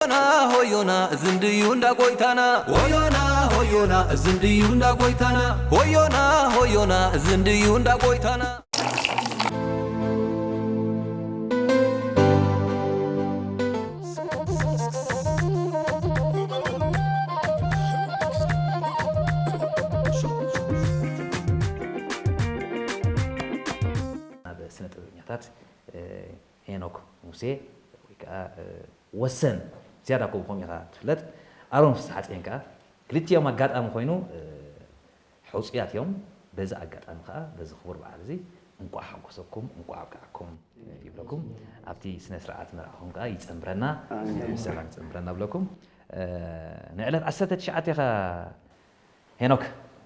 ሆዮና ሆዮና፣ እዚ እንድዩ እንዳ ጎይታና። ሆዮና ሆዮና፣ እዚ እንድዩ እንዳ ጎይታና። ሆዮና ሆዮና፣ እዚ እንድዩ እንዳ ጎይታና። ናብ ስነ ጥበበኛታት፣ እ፣ ሄኖክ ሙሴ ወይ ከዓ፣ እ፣ ወሰን፣ ዝያዳ ከምኡ ኢኻ ትፍለጥ። ኣሮን ፍስሓጽዮን ከዓ ክልቲኦም ኣጋጣሚ ኮይኑ፣ እ፣ ሕጹያት እዮም። በዚ ኣጋጣሚ ከዓ በዚ ክቡር በዓል እዚ እንቋዕ ሓጎሰኩም፣ እንቋዕ ኣብቅዓኩም ይብለኩም። ኣብቲ ስነ ስርዓት መርዓኹም ከዓ ይጸምብረና፣ ኣሜን። ብሰላም ይጸምብረና ብለኩም። እ፣ ንዕለት ዓሰርተ ትሽዓተ ኢኻ ሄኖክ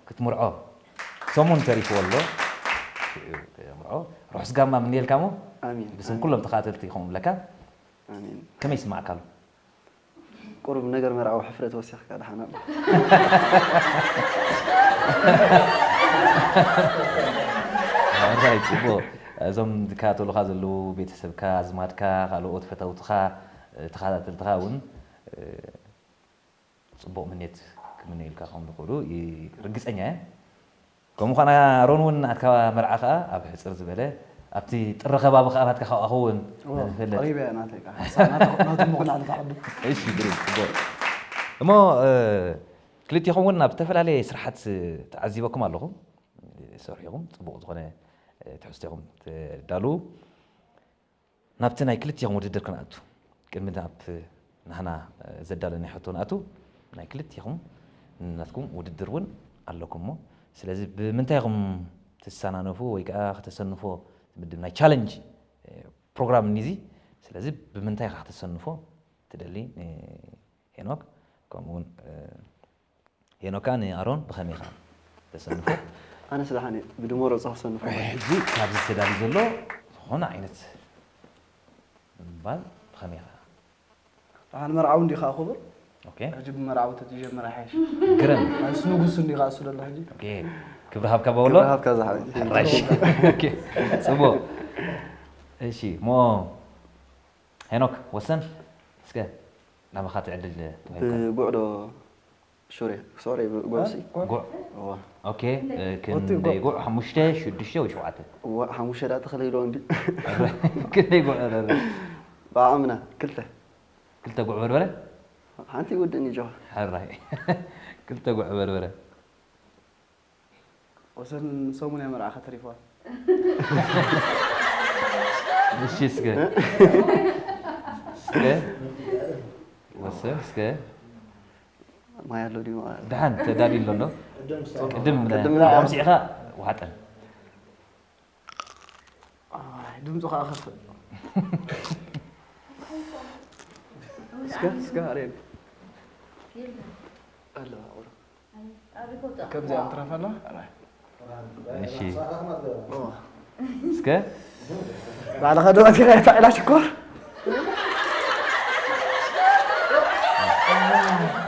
ክትምርዖ ሰሙን ተሪፍዎ ኣሎ። ሽዑ ክትምርዖ ርሑስ ጋማ ምንየልካ እሞ ኣሜን። ብስም ኩሎም ተኻተልቲ ይኸውን ብለካ። ኣሜን። ከመይ ይስማዕካ ኣሎ? ቁሩብ ነገር መርዓዊ ሕፍረት ወሲኽካ ደሓን ኣሎ። ኣራይ፣ ጽቡቕ። እዞም ዝከታተሉኻ ዘለዉ ቤተሰብካ፣ ኣዝማድካ፣ ካልኦት ፈተውትኻ፣ ተኻታተልትኻ እውን፣ እ፣ ጽቡቕ ምንየት ክምነዩልካ ከም ዝኽእሉ ይ-፣ ርግጸኛ እየ። ከምኡ ኸኣ ኣሮን እውን ናትካ መርዓ ኸኣ ኣብ ሕጽር ዝበለ ኣብቲ ጥሪ ከባቢ ኸኣ ናትካ ኸኣ ክኸውን እዎ፣ ንፈልጥ። ቀሪበ እያ ናተይ ከዓ። ናቱ፣ ናቱ ምኹን ዓሊ ተዓዱ። እሺ፣ ግሩም፣ ጽቡቕ። እሞ፣ እ፣ ክልቲኹም እውን ኣብ ዝተፈላለየ ስራሓት ተዓዚበኩም ኣለኹ። ሰሪሕኹም ጽቡቕ ዝኾነ፣ እ፣ ትሕዝቶ ኢኹም ትዳልዉ። ናብቲ ናይ ክልቲኹም ውድድር ክንኣቱ፣ ቅድሚ ናብ ናህና፣ እ፣ ዘዳለናዮ ሕቶ ንኣቱ፣ ናይ ክልቲኹም ናትኩም ውድድር እውን ኣለኩም እሞ፣ ስለዚ ብምንታይ ኢኹም ትሰናነፉ ወይ ከዓ ከተሰንፎ ትምድብ? ናይ ቻለንጅ፣ እ፣ ፕሮግራም እኒዚ። ስለዚ ብምንታይ ኢኻ ከተሰንፎ ትደሊ፣ እ፣ ሄኖክ? ከምኡ እውን፣ እ፣ ሄኖካ ንኣሮን ብኸመይ ኢኻ ተሰንፎ? ኣነስ ደሓን እየ፣ ብድመረጾ ክሰንፎ። ሕጂ ካብዚ ተዳልዩ ዘሎ ዝኾነ ዓይነት ምባል ብኸመይ ኢኻ? ደሓን መርዓዊ እንዲኻ ክቡር? ኦኬ። ሕጂ ብመርዓዊ ተትጀምር ኣይሓይሽ? ግርም። ኣንስ ንጉስ እንዲኻ እሱ ደሎ ሕጂ? ኦኬ። ክብሪ ሃብካ በሎ? ክብሪ ሃብካ ዝሓወይ። ሕራሽ። ኦኬ። ጽቡቕ። እሺ፣ ሞ ሄኖክ ወሰን እስከ ናባኻ ትዕድል ተዋሂብካ። ብጉዕ ዶ ሹሪ፣ ሶሪ፣ ብ-፣ ጉዕሲ። እ? ጉዕ። ጉዕ። እዋ። ኦኬ፣ እ፣ ክንደይ ጉዕ? ጉዕ? ሓሙሽተ፣ ሽዱሽተ ወይ ሸውዓተ? እዋ፣ ሓሙሽተ ዳ ተኽለይዶ እንዲ። ክንደይ ጉዕ በርበረ? ብዓቕምና፣ ክልተ። ክልተ ጉዕ በርበረ? ሓንቲ ይውድእኒ ጆ። ሕራይ። ክልተ ጉዕ በርበረ። ወሰን ሰሙን እያ መርዓኻ ተሪፍዋ። እሺ፣ እስከ። እስከ። ወሰን፣ እስከ። ማይ ኣሎ ድዩ? ደሓን ተዳልዩ ኣሎ እንዶ? ቅድም፣ ቅድም ኣምሲዕኻ ውሓጠን። ኣይ፣ ድምፁ ከዓ ከፍ። እስከ፣ እስከ፣ ኣርእየኒ። ኣለዋ፣ ቁሩብ። ከምዚኣ ትረፍ ኣላ? እሺ። ኦ። እስከ። ባዕልኻ ዶ ኣቲኻ እታ ዒላ ሽኮር?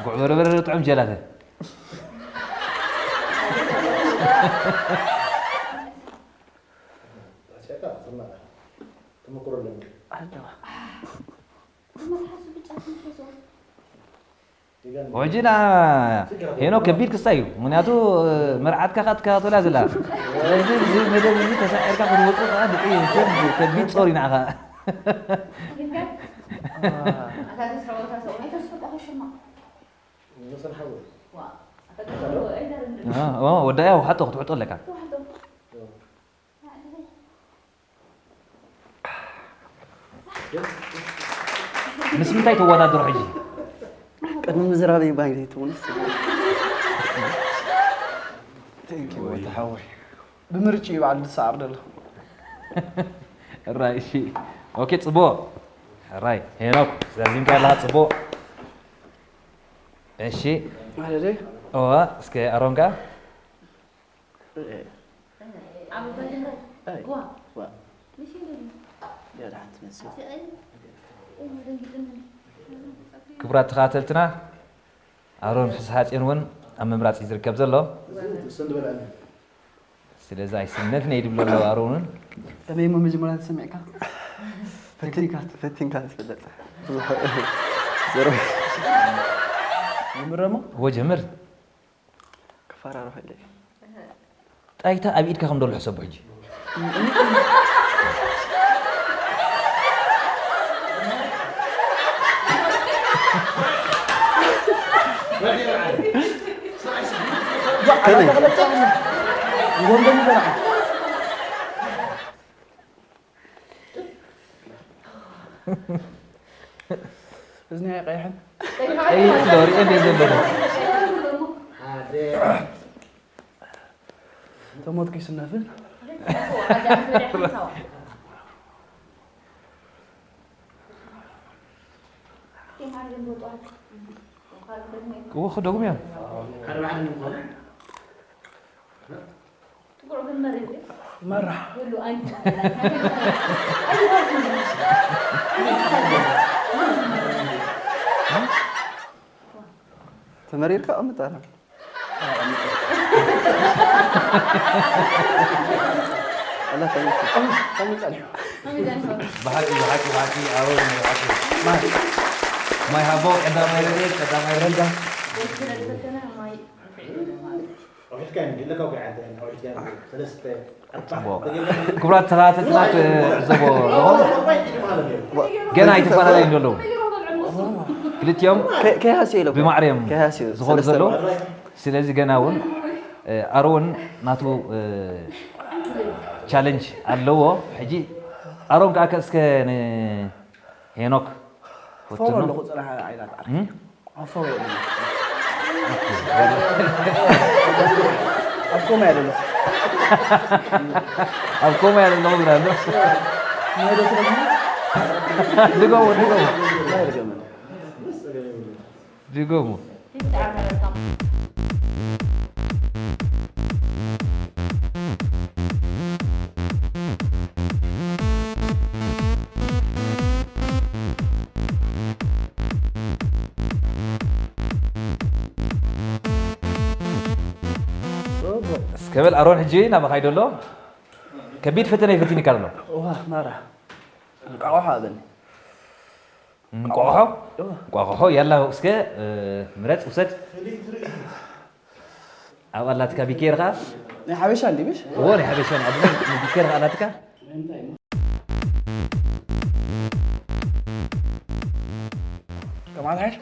ጉዕ በርበረ ጥዑም ጀላተ። ኣለዋ። ሕጂ ና ሄኖክ ከቢድ ክስታይ እዩ። ምክንያቱ መርዓትካ ከኣ ትከታተላ ዘላ። ስለዚ እዚ መደብ እዚ ተሳዒርካ ክትወጽእ ከኣ ድቂ ከቢድ ጾር እዩ ንዓኻ። እ፣ እ፣ ወዳእያ ውሓጦ ክትውሕጦ ኣለካ። ምስ ምንታይ ተወዳድሮ ሕጂ? ቅድሚ ምዝራበይ ባይነይ ትውንስ። Thank you፣ ወዲ ሓወይ። ብምርጭ እዩ በዓል ዝሰዓር ዘሎ። ራይ፣ እሺ። ኦኬ፣ ጽቡቕ። ራይ፣ ሄኖክ፣ ዛዚምካ ኣለኻ፣ ጽቡቕ። እሺ። ማለት እዋ፣ እስከ ኣሮን ከኣ? ክቡራት ተኸታተልትና፣ ኣሮን ፍስሓጽዮን እውን ኣብ ምምራጽ እዩ ዝርከብ ዘሎ። ስለዚ ኣይስነፍን እየ ድብሎ ኣሎ ኣሮን እውን። ከመይ እሞ መጀመርያ ተሰሚዕካ? ፈቲንካ ትፈልጥ? ብዙሕ ጀምረሞ? ወጀምር። ክፈራርሐለይ። ጣይታ ኣብ ኢድካ ከም ደሎ ሕሰቦ ሕጂ። ከመይ? እዝኒ ኣይቀይሕን። ቀይሕ ኣሎ፣ ሪኤ እንደ ዘለኹ። ተሞትኩ ይስነፍን። እወ፣ ክደግሙ እዮም። መራ። ተመሪርካ ኣምጣ። ኣላ ተመሪርካ። ብሓቂ፣ ብሓቂ፣ ብሓቂ፣ ኣሮን፣ ብሓቂ። ማይ። ማይ ሃቦ፣ ቀዳማይ ረድኤት፣ ቀዳማይ ረዳ። ክቡራት ተኸታተልትና ትዕዘቦ ኣለኹም። ገና ኣይተፈላለዩን ዘለዉ። ክልቲኦም ከ-፣ ከይሃስዩ ኢሎም። ብማዕረ እዮም ከይሃስዩ። ዝኾኑ ሰለስተ ዘለዉ። ብማዕረ። ስለዚ ገና እውን፣ እ፣ ኣሮን ናቱ፣ እ፣ ቻለንጅ ኣለዎ። ሕጂ ኣሮን ከኣ ከ እስከ ንሄኖክ ፎሎ ፈትኖ። ኣለኹ ጽናሕ ኣይላት ዓርኪ። እም? ኣፎ የለን። ኣብ ኮማ እየ ዘለኹ። ኣብ ኮማ እየ ዘለኹ ብላ ኣሎ። ናይ ዶ ትረግሙ? ድገሙ፣ ድገሙ። ናይ ርገመን። ድገሙ። እስከ በል ኣሮን፣ ሕጂ ናባኻ ይደሎ። ከቢድ ፈተነ ይፈትንካ ኣሎ። እዋ፣ ማራ። እንቋቑሖ ሃበኒ። እንቋቑሖ? እዋ። እንቋቑሖ፣ ያላ እስከ፣ እ፣ ምረጽ፣ ውሰድ። ኣብ ኣላትካ ቢኬርኻ? ናይ ሓበሻ እንዲ፣ ምሽ? እዎ፣ ናይ ሓበሻ፣ ናይ ዓድና ቢኬርኻ ኣላትካ? ከማን ሓሽ?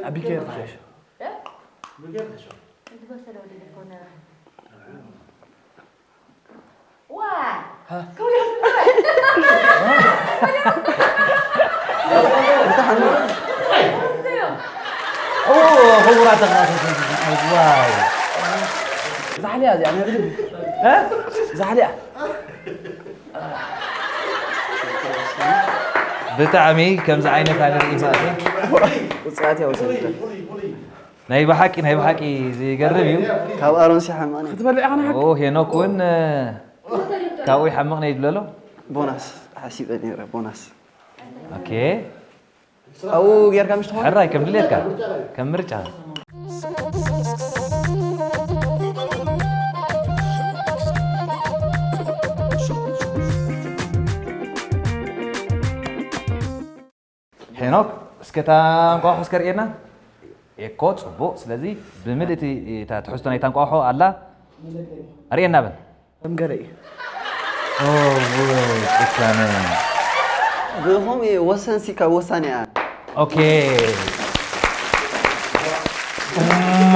ኣብ ቢኬር ተሓሽ። ክቡራት ተኸታተልቲ፣ ዋይ። ዛሕሊያ እዚኣ፣ ናይ ብልቢ። እ? ዛሕሊያ። ብጣዕሚ ከምዚ ዓይነት ኣይንርኢ ማለት እዩ። ውፅኣት እያ ወሰደት። ናይ ብሓቂ፣ ናይ ብሓቂ ዝገርም እዩ። ካብ ኣሮን ሲሓማኒ። ክትበልዕ ኢኻ ንሓቂ? ኦ፣ ሄኖክ እውን፣ እ፣ ካብኡ ይሓምቕ ነይ ይብለሎ። ቦናስ ሓሲበ ነይረ፣ ቦናስ። ኦኬ። ኣብኡ ጌርካ ምሽ ትኾን? ሕራይ፣ ከም ድሌትካ፣ ከም ምርጫ። ሄኖክ፣ እስከ እታ እንቋቑሖ እስከ ርእየና። ኤኮ፣ ጽቡቕ። ስለዚ ብምልእቲ እታ ትሕዝቶ ናይታ እንቋቑሖ ኣላ። ኣርእየና በል። ከም ገለ እዩ። ኦ፣ ጭካነ። ብኸምኡ እዩ፣ ወሰንሲ ካብ ወሳኒ እያ። ኦኬ። እማ።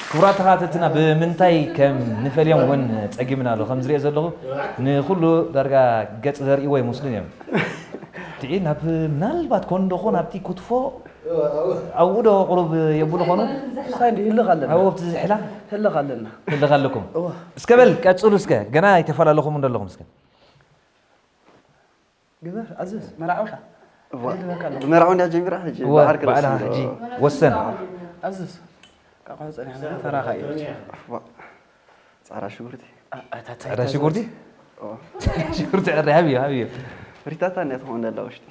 ክቡራት ተኸታተልትና፣ ብምንታይ ከም ንፈልዮም እውን ጸጊምና ኣሎ። ከም ዝሪኦ ዘለኹ፣ ንኹሉ ዳርጋ ገጽ ዘርእይዎ ይመስሉን እዮም። ትዒ ናብ፣ ምናልባት ኮን ዶ ኾን ኣብቲ ክትፎ ኣብኡ ዶ ቁሩብ የብሉ ኾኑ? ሳይ እንዲ ህልኽ ኣለና። ኣብኡ ኣብቲ ዝሕላ? ህልኽ ኣለና። ህልኽ ኣለኩም? እወ። እስከ በል፣ ቀጽሉ እስከ። ገና ኣይተፈላለኹም እንደለኹም እስከ። ግበር፣ ኣዝዝ፣ መርዓውካ። እወ። ይህልኸካ ኣለኹ። ብመርዓው እንድያ ጀሚራ ሕጂ፣ እወ፣ ብዓርኪ በዓላ ርእሲ ሕጂ ዶ? ወሰን። ኣዝዝ። ቃቋ ጸኒሕና ተራኻ እዩ። እወ። ጻዕዳ ሽጉርቲ። ጻዕዳ ሽጉርቲ? ኦ። ሽጉርቲ ዕረ፣ ሃብዮ፣ ሃብዮ። ፍሪታታ እንድያ ትኸውን ደላ ውሽጢ።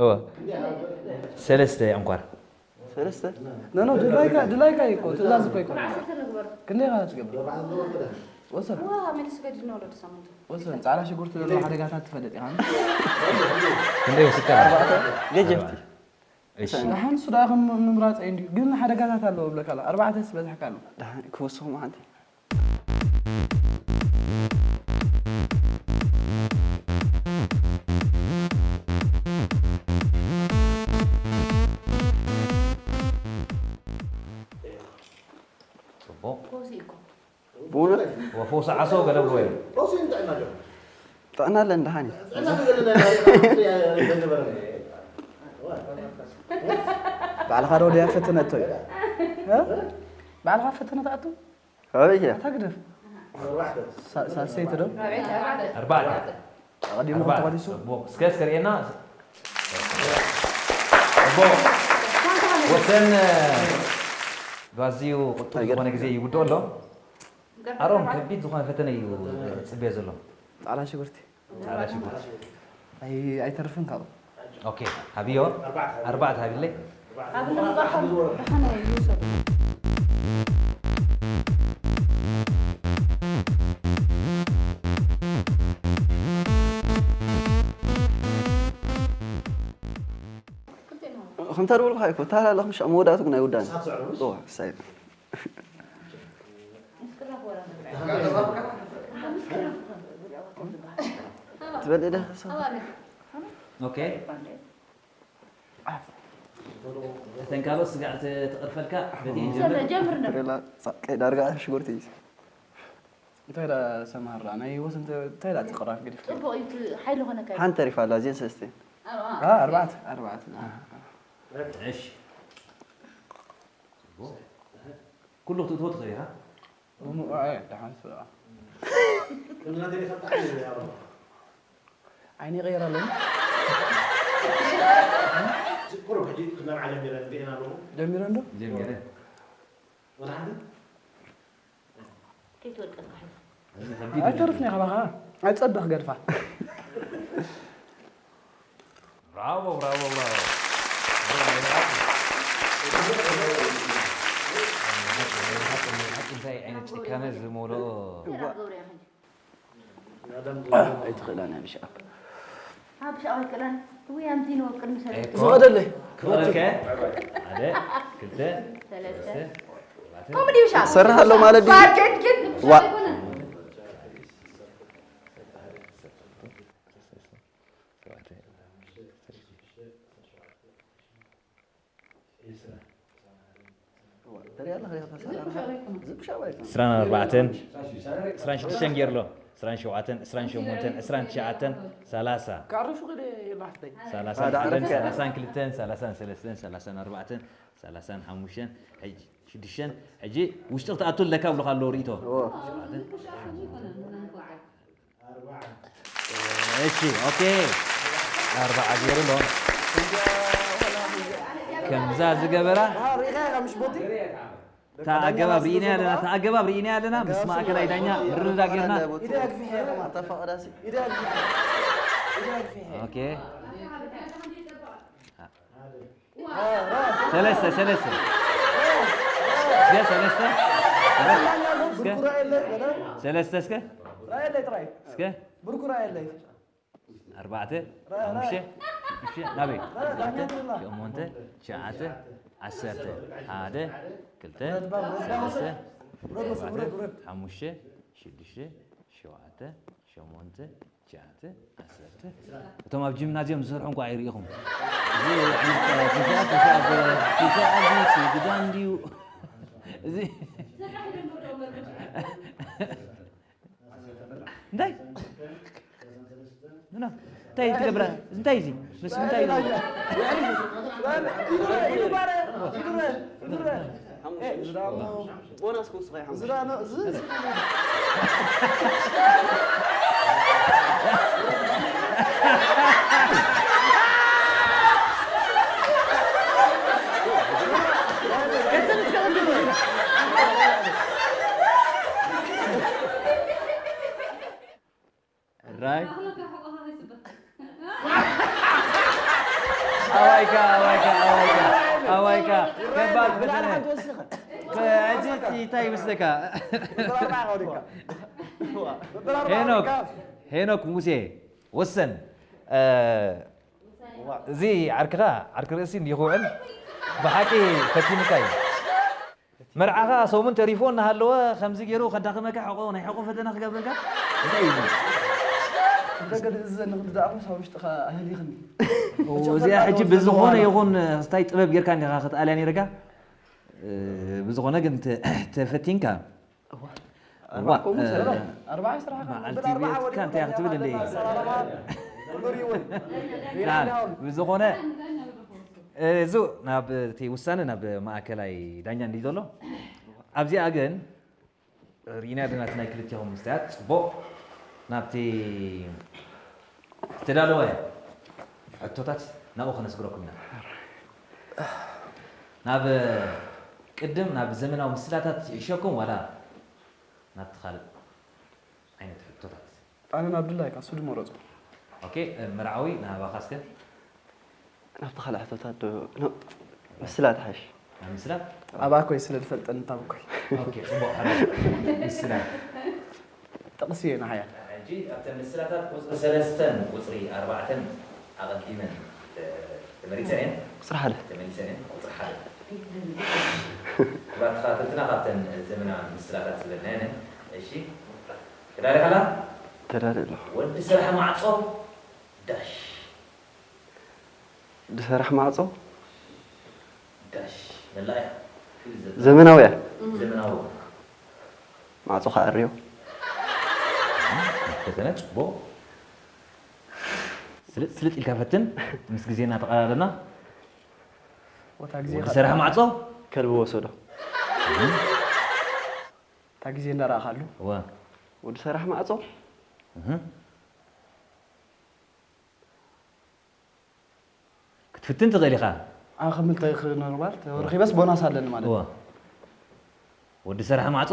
እወ። ሰለስተ ዕንኳር። ሰለስተ? ኖ፣ ኖ፣ ድላይካ፣ ድላይካ እዩ እኮ፣ ትእዛዝ እኮ ይኮን። ክንደይ ኢኻ ትገብር? ወሰን ዋ መሊስ ገዲልና ወለዲ ሳምንቱ ወሰን ፃዕዳ ሽጉርቲ ዘለዎ ሓደጋታት ትፈልጥ ኢኻ። ክንደይ ወስድካ? ገጀፍቲ እሺ ደሓን እሱ ደኣ ከም ምምራፀይ እንድዩ ግን ሓደጋታት ኣለዎ እብለካ ኣሎ ኣርባዕተስ በዝሕካ ኣሎ። ደሓን ክወስኹም ሓንቲ ፅቡቕ ኮሲ እኮ ብእውነት ወፈውሲ ዓሶ ገለ ብሎ እዩ ጥዕና ኣለን ደሓን እዩ ባዕልኻ ዶ ድያ ፈተነቶ እዩ እ? ባዕልኻ ፈተነ ትኣቱ ኣበይ እያ ኣታ ግደፍ ሳ- ሳልሰይቲ ዶ ኣርባዕተ ኣቐዲሙ ኣርባዕተ ተቐሊሱ ፅቡቕ እስከ እስከ ርእየና ፅቡቕ ወሰን ኣዝዩ ቁጡብ ዝኾነ ግዜ ይውድኦ ኣሎ ኣሮም ከቢድ ዝኾነ ፈተነ እዩ ዝፅበዮ ዘሎ ፃዕዳ ሽጉርቲ ፃዕዳ ሽጉርቲ ኣይ- ኣይተርፍን ካብኡ ኦኬ ሃብዮ ኣርባዕተ ሃቢለይ ኣብ ንምንባሖም ብሓነ ይውሰዱ ከምታ ድበልኩ ሓይኮ ታላለኹም ሻ መወዳእቱ ግን ኣይውዳን ሳይ ትበልዕ ደ ኦኬ እተን ካልኦት ስጋዕ ተቐርፈልካ በቲ ጀምር ነ ዳርጋ ሽጉርቲ እዩ እንታይ ዳ ሰማራ ናይ ወስ እንታይ ዳ ትቕራፍ ግዲፍ ፅቡቅ እዩ ሓይሊ ኾነካ ሓንቲ ተሪፋ ኣላ እዚአን ሰለስተ ኣርባዕተ ኣርባዕተ እሺ ኩሉ ክትእትዎ ትኽእል ኢኻ ብሙዑ ኣየ ደሓን ስራ ዓይኒ ይቕየር ኣለኒ ቁሩብ ሕጂ ክነብዓ ጀሚረን ርኢና ኣለኹ ጀሚረ እንዶ ጀሚረ ወላ ሓንቲ ከይትወድቀካ ሓይልካ ኣይተርፍኒ ካባኻ ኣይፀብኽ ገድፋ ብራቮ ብራቮ ብራቮ እንታይ ዓይነት ጭካነ ዝመልኦ ገብርያ ሕጂ ኣይትኽእላን እያ ብሻኣብ ኣብ ሻቕ ኣይክእላን ወይ ኣምቲኖ ቅድሚ ሰለስተ ፍቐደለይ ክቕረልከ ሓደ ክልተ ሰለስተ ሰለስተ ከምኡ ድዩ ሻቕ ሰርሕ ኣሎ ማለት ድዩ? ፋርጌት ግን ዋ- ኣይኮነን ተሪያ ኣለኻ ዲኻ ተሰራርሓ? ዝብሻ ባይኮን ዕስራን ኣርባዕተን ዕስራን ሽዱሽተን ገይርሎ ዕስራን ሸውዓተን ዕስራን ሸሞንተን ዕስራን ትሽዓተን ሰላሳ ካዕረፉ ኸደ የላሕተይ ሰላሳን ዳዕረፍከ? ሓደን ሰላሳን ክልተን ሰላሳን ሰለስተን ሰላሳን ኣርባዕተን ሰላሳን ሓሙሽተን ሕጂ ሽዱሽተን ሕጂ ውሽጢ ክትኣቱ ኣለካ ብሎካ ኣለዉ ርእቶ እዎ። እሺ ኦኬ ኣርባዓ ገይሩ ኣሎ ከምዛ ዝገበራ ርኢኻ ኢኻ ምሽ ቦቲ እታ ኣገባብ ርኢና ኣለና እታ ኣገባብ ርኢና ኣለና ምስ ማእከላይ ዳኛ ምርድዳ ጌርና ኢደ ኣግፊሐ ኣታ ፈቐዳሲ ኢደ ኣግፊሐ ኢደ ኣግፊሐ ኦኬ ሰለስተ ሰለስተ እስከ ሰለስተ እስከ ብርኩራ የለይ ገለ ሰለስተ እስከ ራየለይ ጥራይ እስከ ብርኩራ የለይ ኣርባዕተ ሓሙሽተ ሽዱሽተ ናበይ ሸሞንተ ትሽዓተ ዓሰርተ ሓደ ክልተ ሰለስተ ኣርባዕተ ሓሙሽተ ሽዱሽተ ሸውዓተ ሸሞንተ ትሽዓተ ዓሰርተ እቶም ኣብ ጂምናዝዮም ዝሰርሑ እንኳ ኣይርኢኹም እዚ ዓይነት ፑሽኣፕ ፑሽኣፕ ፑሽኣፕ ስግዳን ድዩ እዚ እንታይ ምና እንታይ ትገብራ እንታይ እዚ ምስ ምንታይ እዩ ቦናስ ክውስኸ ይሓምሽ ራይ ኣዋይካ ኣዋይካ ኣዋይካ ኣዋይካ ከባድ ፈተነ ሕጂ እንታይ ይመስለካ ሄኖክ፣ ሄኖክ ሙሴ፣ ወሰን። እ፣ እዚ ዓርክኻ፣ ዓርኪ ርእሲ እንዲዩ ክውዕል፣ ብሓቂ ፈቲኑካ እዩ። መርዓኻ ሰሙን ተሪፎ እናሃለወ፣ ከምዚ ገይሩ ከዳኽመካ፣ ሕቆ፣ ናይ ሕቆ ፈተና ክገብረልካ? እንታይ እዩ እዚ? ደገ ድእዝዘኒ ክንዲ ደኣ፣ ኣብ ውሽጥኻ ኣህሊኽኒ። እዚኣ ሕጂ ብዝኾነ ይኹን፣ ስታይ ጥበብ ጌርካ እንዲኻ ክትኣልያ ነይርካ። እ፣ ብዝኾነ ግን ተ-፣ ተፈቲንካ። እዋ፣ እዋ፣ ከምኡ እ፣ ሰለስተ፣ ኣርባዓ ስራሕ መዓልቲ ብኣርባዓ ቤትካ ወዲኹ እንታይ ክትብል እንደ? ኣሰላልማ፣ ኩሉ ሪእዎ እዩ። ና፣ ብዝኾነ፣ እ፣ እዙ ናብ እቲ ውሳነ ናብ ማእከላይ ዳኛ እንዲ ዘሎ። ኣብዚኣ ግን ርኢና ዲና እቲ ናይ ክልቲኦም ምስትያት ጽቡቕ ናብቲ ዝተዳለወ ሕቶታት ናብኡ ከነስግረኩም ኢና። ናብ ቅድም ናብ ዘመናዊ ምስላታት ይዕሸኩም ዋላ ናብቲ ካልእ ዓይነት ሕቶታት? ኣነ ናብ ድላይካ፣ እሱ ድመረጹ። ኦኬ፣ መርዓዊ ናባኻ እስከ። ናብቲ ካልእ ሕቶታት ዶ? ኖ፣ ምስላ ትሓሽ። ናብ ምስላ? ኣብ ኣኮይ ስለ ዝፈልጠኒ፣ እንታብ ኣኮይ። ኦኬ፣ ጽቡቕ፣ ሓራይ። ምስላ። ጥቕሲ እየ ንሓያ። ሕጂ ኣብተን ምስላታት ቁጽሪ ሰለስተን ቁጽሪ ኣርባዕተን ኣቐዲመን ተ-፣ ተመሪጸን እየን። ቁጽሪ ሓደ። ተመሊሰን እየን። ቁጽሪ ሓደ። ክቡራት ተኸታተልትና፣ ካብተን ዘመናዊ ምስላታት ዝበልናየን። እሺ፣ ተዳሊኻ ኣላ? ተዳልየ ኣለኹ። ወዲ ሰራሕ ማዕጾ ዳሽ። ወዲ ሰራሕ ማዕጾ? ዳሽ። መላእያ። ዘመናውያ። ዘመናዊ። ማዕጾ ከዐርዮ። ፈተነ ጽቡቕ። ስልጥ ስልጥ ኢልካ ፈትን፣ ምስ ግዜ እናተቐዳደምና። ወታ ግዜ ወዲ ሰራሕ ማዕጾ? ከልቢ ወሰዶ። እታ ግዜ እንዳረኣኻሉ። እወ። ወዲ ሰራሕ ማዕጾ? እህ። ክትፍትን ትኽእል ኢኻ። ኣነ ክምልተ ክነርባል፣ ተረኺበስ ቦናስ ኣለኒ ማለት። እወ። ወዲ ሰራሕ ማዕጾ?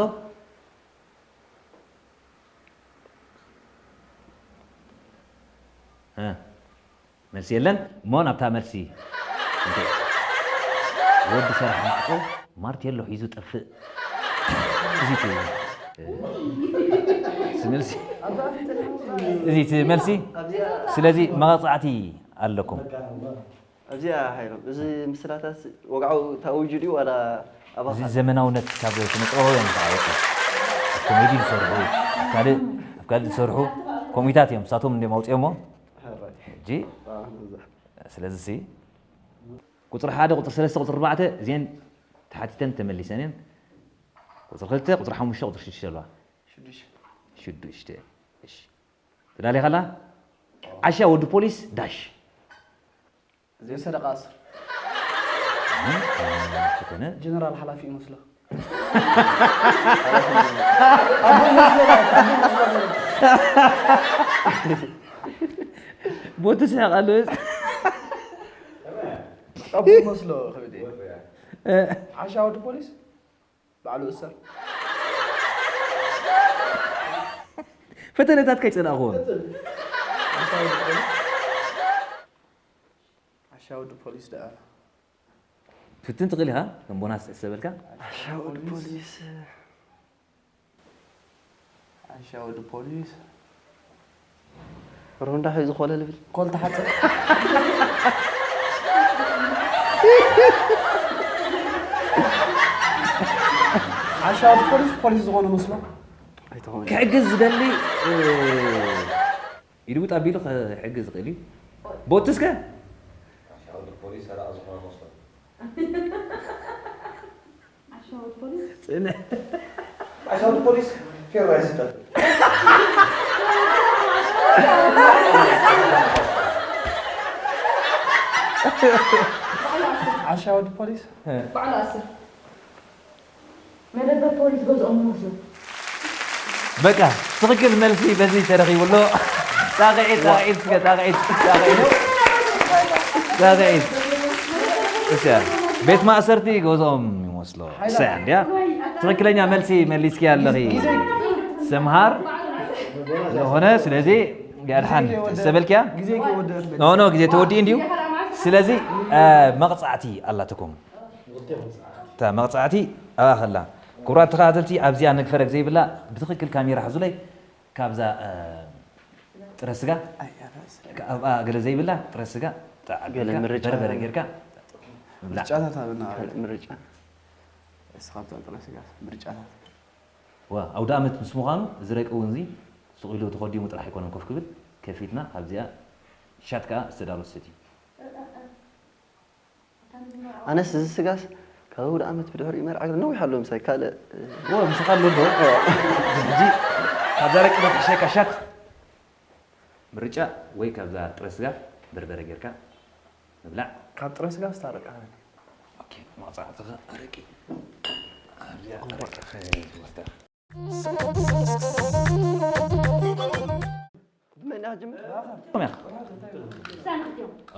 እ፣ መልሲ የለን። እሞ ናብታ መልሲ። እንተ-፣ ወዲ ሰራሕ ማዕጾ ማርቴሎ ሒዙ ጠፍእ። እዚ እቲ፣ እ፣ እዚ መልሲ። እዚ እቲ መልሲ። ስለዚ መቐጻዕቲ ኣለኩም። ኣብዚኣ ሃይሎም፣ እዚ ምስላታት ወግዓዊ ተኣዊጁ ድዩ ዋላ ኣብ እዚ ኣኻል? ዘመናውነት ካብ ስነ ጥበባውያን ዝተዓወተ። ኣብ ኮሜዲ ዝሰርሑ፣ ኣብ ካልእ፣ ኣብ ካልእ ዝሰርሑ ኮሚታት እዮም፣ ንሳቶም እንድዮም ኣውፅኦሞ። ሕራይ። ሕጂ፣ ኣዎ፣ ነዛ። ስለዚ ሲ፣ ቁፅሪ ሓደ፣ ቁፅሪ ሰለስተ፣ ቁፅሪ ኣርባዕተ እዚአን ተሓቲተን ተመሊሰን እየን። ቁፅሪ ክልተ፣ ቁፅሪ ሓሙሽተ፣ ቁፅሪ ሽዱሽተ ኣለዋ። ሽዱሽተ። ሽዱሽተ። እሺ። ተዳሊኻ ኣላ? ዓሻ ወዲ ፖሊስ ዳሽ። ዘይሰረቐ ኣስር። እም፣ ፈተነ። ጀነራል ሓላፊ ይመስሎ። ኣቦ ይመስሎ ማለት፣ ኣቦ ይመስሎ ማለት። ቦቲ ስሕቕ ኣሎ። ኣቦ ይመስሎ ክብል እየ። እ። ዓሻ ወዲ ፖሊስ? ባዕሉ እሰር። ፈተነታት ከይጸናእኹዎ። ዓሻ ወዲ ፖሊስ ደኣ። ትፍትን ትኽእል ኢኻ፣ ከም ቦናስ ትሕሰበልካ። ዓሻ ወዲ ፖሊስ። ዓሻ ወዲ ፖሊስ። ሮንዳ ሒዙ ኮለል ብል። ኮል ተሓጽብ። ዓሻ ወዲ ፖሊስ፣ ፖሊስ ዝኾነ መስሎ። ኣይትኾን። ክሕግዝ ዝደሊ፣ እ፣ ኢዱ ውጥ ኣቢሉ ክሕግዝ ዝኽእል እዩ። ቦቲ እስከ። ዓሻ ወዲ ፖሊስ ሰራቒ ዝኾነ መስሎ። ዓሻ ወዲ ፖሊስ? ጽንሕ። ዓሻ ወዲ ፖሊስ ፌሮ ኣይስጠን። ዓሻ ወዲ ፖሊስ? እ። ባዕሉ ኣስር። መደበር ፖሊስ ገዝኦም ይመስሉ። በቃ፣ ትኽክል መልሲ በዚ ተረኺቡ ኣሎ። ጣቕዒት፣ ጣቕዒት፣ እስከ ጣቕዒት፣ ጣቕዒት። ጣቕዒት። እስከ፣ ቤት ማእሰርቲ ገዝኦም ይመስሉ። ሓይላ። እሰይ፣ እንድያ። ትኽክለኛ መልሲ መሊስኪ ኣለኺ። ግዜ። ሰምሃር ዝኾነ፣ ስለዚ፣ ያድሓን፣ ግዜ ወደ-፣ ሰበልኪያ? ግዜ ወደ-፣ ኖ፣ ኖ፣ ግዜ ተወዲኡ እንድዩ። ስለዚ፣ እ፣ መቕጻዕቲ ኣላትኩም። እታ መቕጻዕቲ ኣብኣ ኸላ። ክቡራት ተኸታተልቲ፣ ኣብዚኣ ነግፈረግ ዘይብላ፣ ብትኽክል ካሜራ ሓዙለይ፣ ካብዛ እ፣ ጥረ ስጋ ኣብኣ ገለ ዘይብላ ጥረ ስጋ ጣዕ ገለ ኣቢልካ፣ ምርጫ በርበረ ጌርካ ምብላዕ። ምርጫታት ኣብና። ካልእ ምርጫ። እስኻብታ ጥረ ስጋ ምርጫታት። ዋ፣ ኣውደ ኣመት ምስ ምዃኑ እዚ ረቂ እውን እዚ ስቕ ኢሉ ተኾዲሙ ጥራሕ ኣይኮነን ኮፍ ክብል፣ ከፊትና ካብዚኣ ሻት ከኣ ዝተዳሎ ሰትዩ። ኣነስ እዚ ስጋስ ካብ ኣውደ ኣመት ብድሕሪኡ መርዓ ገለ ነዊሕ ኣሎ ምሳይ ካልእ። ዎ፣ ምሳኻ ኣሎ ዶ? ሕጂ ካብዛ ረቂ ዶ ክሕሸካ ሻት? ምርጫ ወይ ካብዛ ጥረ ስጋ በርበረ ጌርካ ምብላዕ። ካብ ጥረ ስጋ ስታረቃ። ኦኬ፣ መቕጻዕትኻ ኣረቂ። ኣብዚኣ ኣረቂ ኸይወስዳ።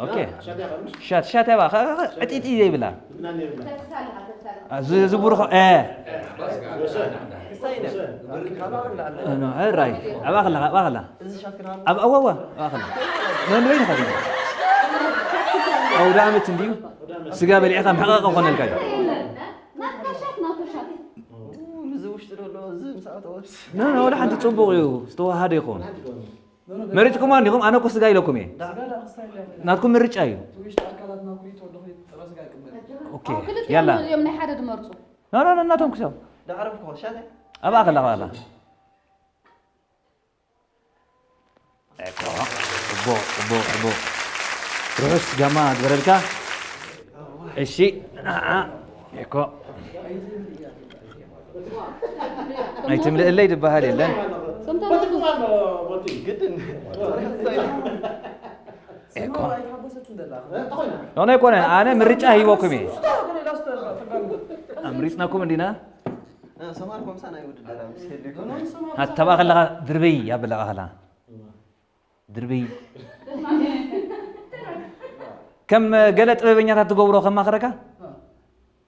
ኦኬ። ሻት፣ ሻት ያባ፣ ኸ-፣ ኸ-፣ ዕጢጢ ዘይብላ። እ፣ ዝ-፣ ዝቡሩ ኸ-፣ እ። እ፣ ኖ፣ እ፣ ራይ። ኣብኣ ኸላ፣ ኣብኣ ኸላ። ኣብ፣ ኣዋ፣ ኣዋ፣ ኣብኣ ኸላ። መንበይ ንኸፊ። ኣውደ ኣመት እንድዩ። ስጋ በሊዕኻ ምሕቓቕ ክኾነልካ እዩ። ናትካ ሻት፣ ናቱ ሻት። ኡ፣ ምስዚ ውሽጢ ዘሎ፣ እዚ ምስ ኣተወስ። ኖ፣ ኖ፣ ወላ ሓንቲ ጽቡቕ እዩ። ዝተዋሃደ ይኸውን። መሪጽኩማ እንዲኹም? ኣነ እኮ ስጋ ኢለኩም እየ። ናትኩም ምርጫ እዩ። ኦኬ፣ ኣው፣ ክልቲኦም ያላ። እዮም ናይ ሓደ ድመርጹ። ኖ፣ ኖ፣ ኖ፣ ናቶም ክሰብ። ዳዕረፍኩ፣ ሻተ። ኣብኣ ከላ፣ ኣብኣ ከላ። ኤኮ፣ ጽቡቕ፣ ጽቡቕ፣ ጽቡቕ። ርሑስ ጋማ ግበረልካ። እሺ፣ ኣኣ፣ ኤኮ። ኣይትምልእለይ ዝበሃል የለን። ግድን። ኤኮ። ኖ፣ ኖ፣ ኣይኮነን። ኣነ ምርጫ ሂቦኩም እየ። ኣምሪጽናኩም እንዲና። ኣታ ኣብኣ ከለኻ ድርበይ ኣበላኻ ከላ። ድርበይ። ከም ገለ ጥበበኛታት ትገብሮ ከማኽረካ፣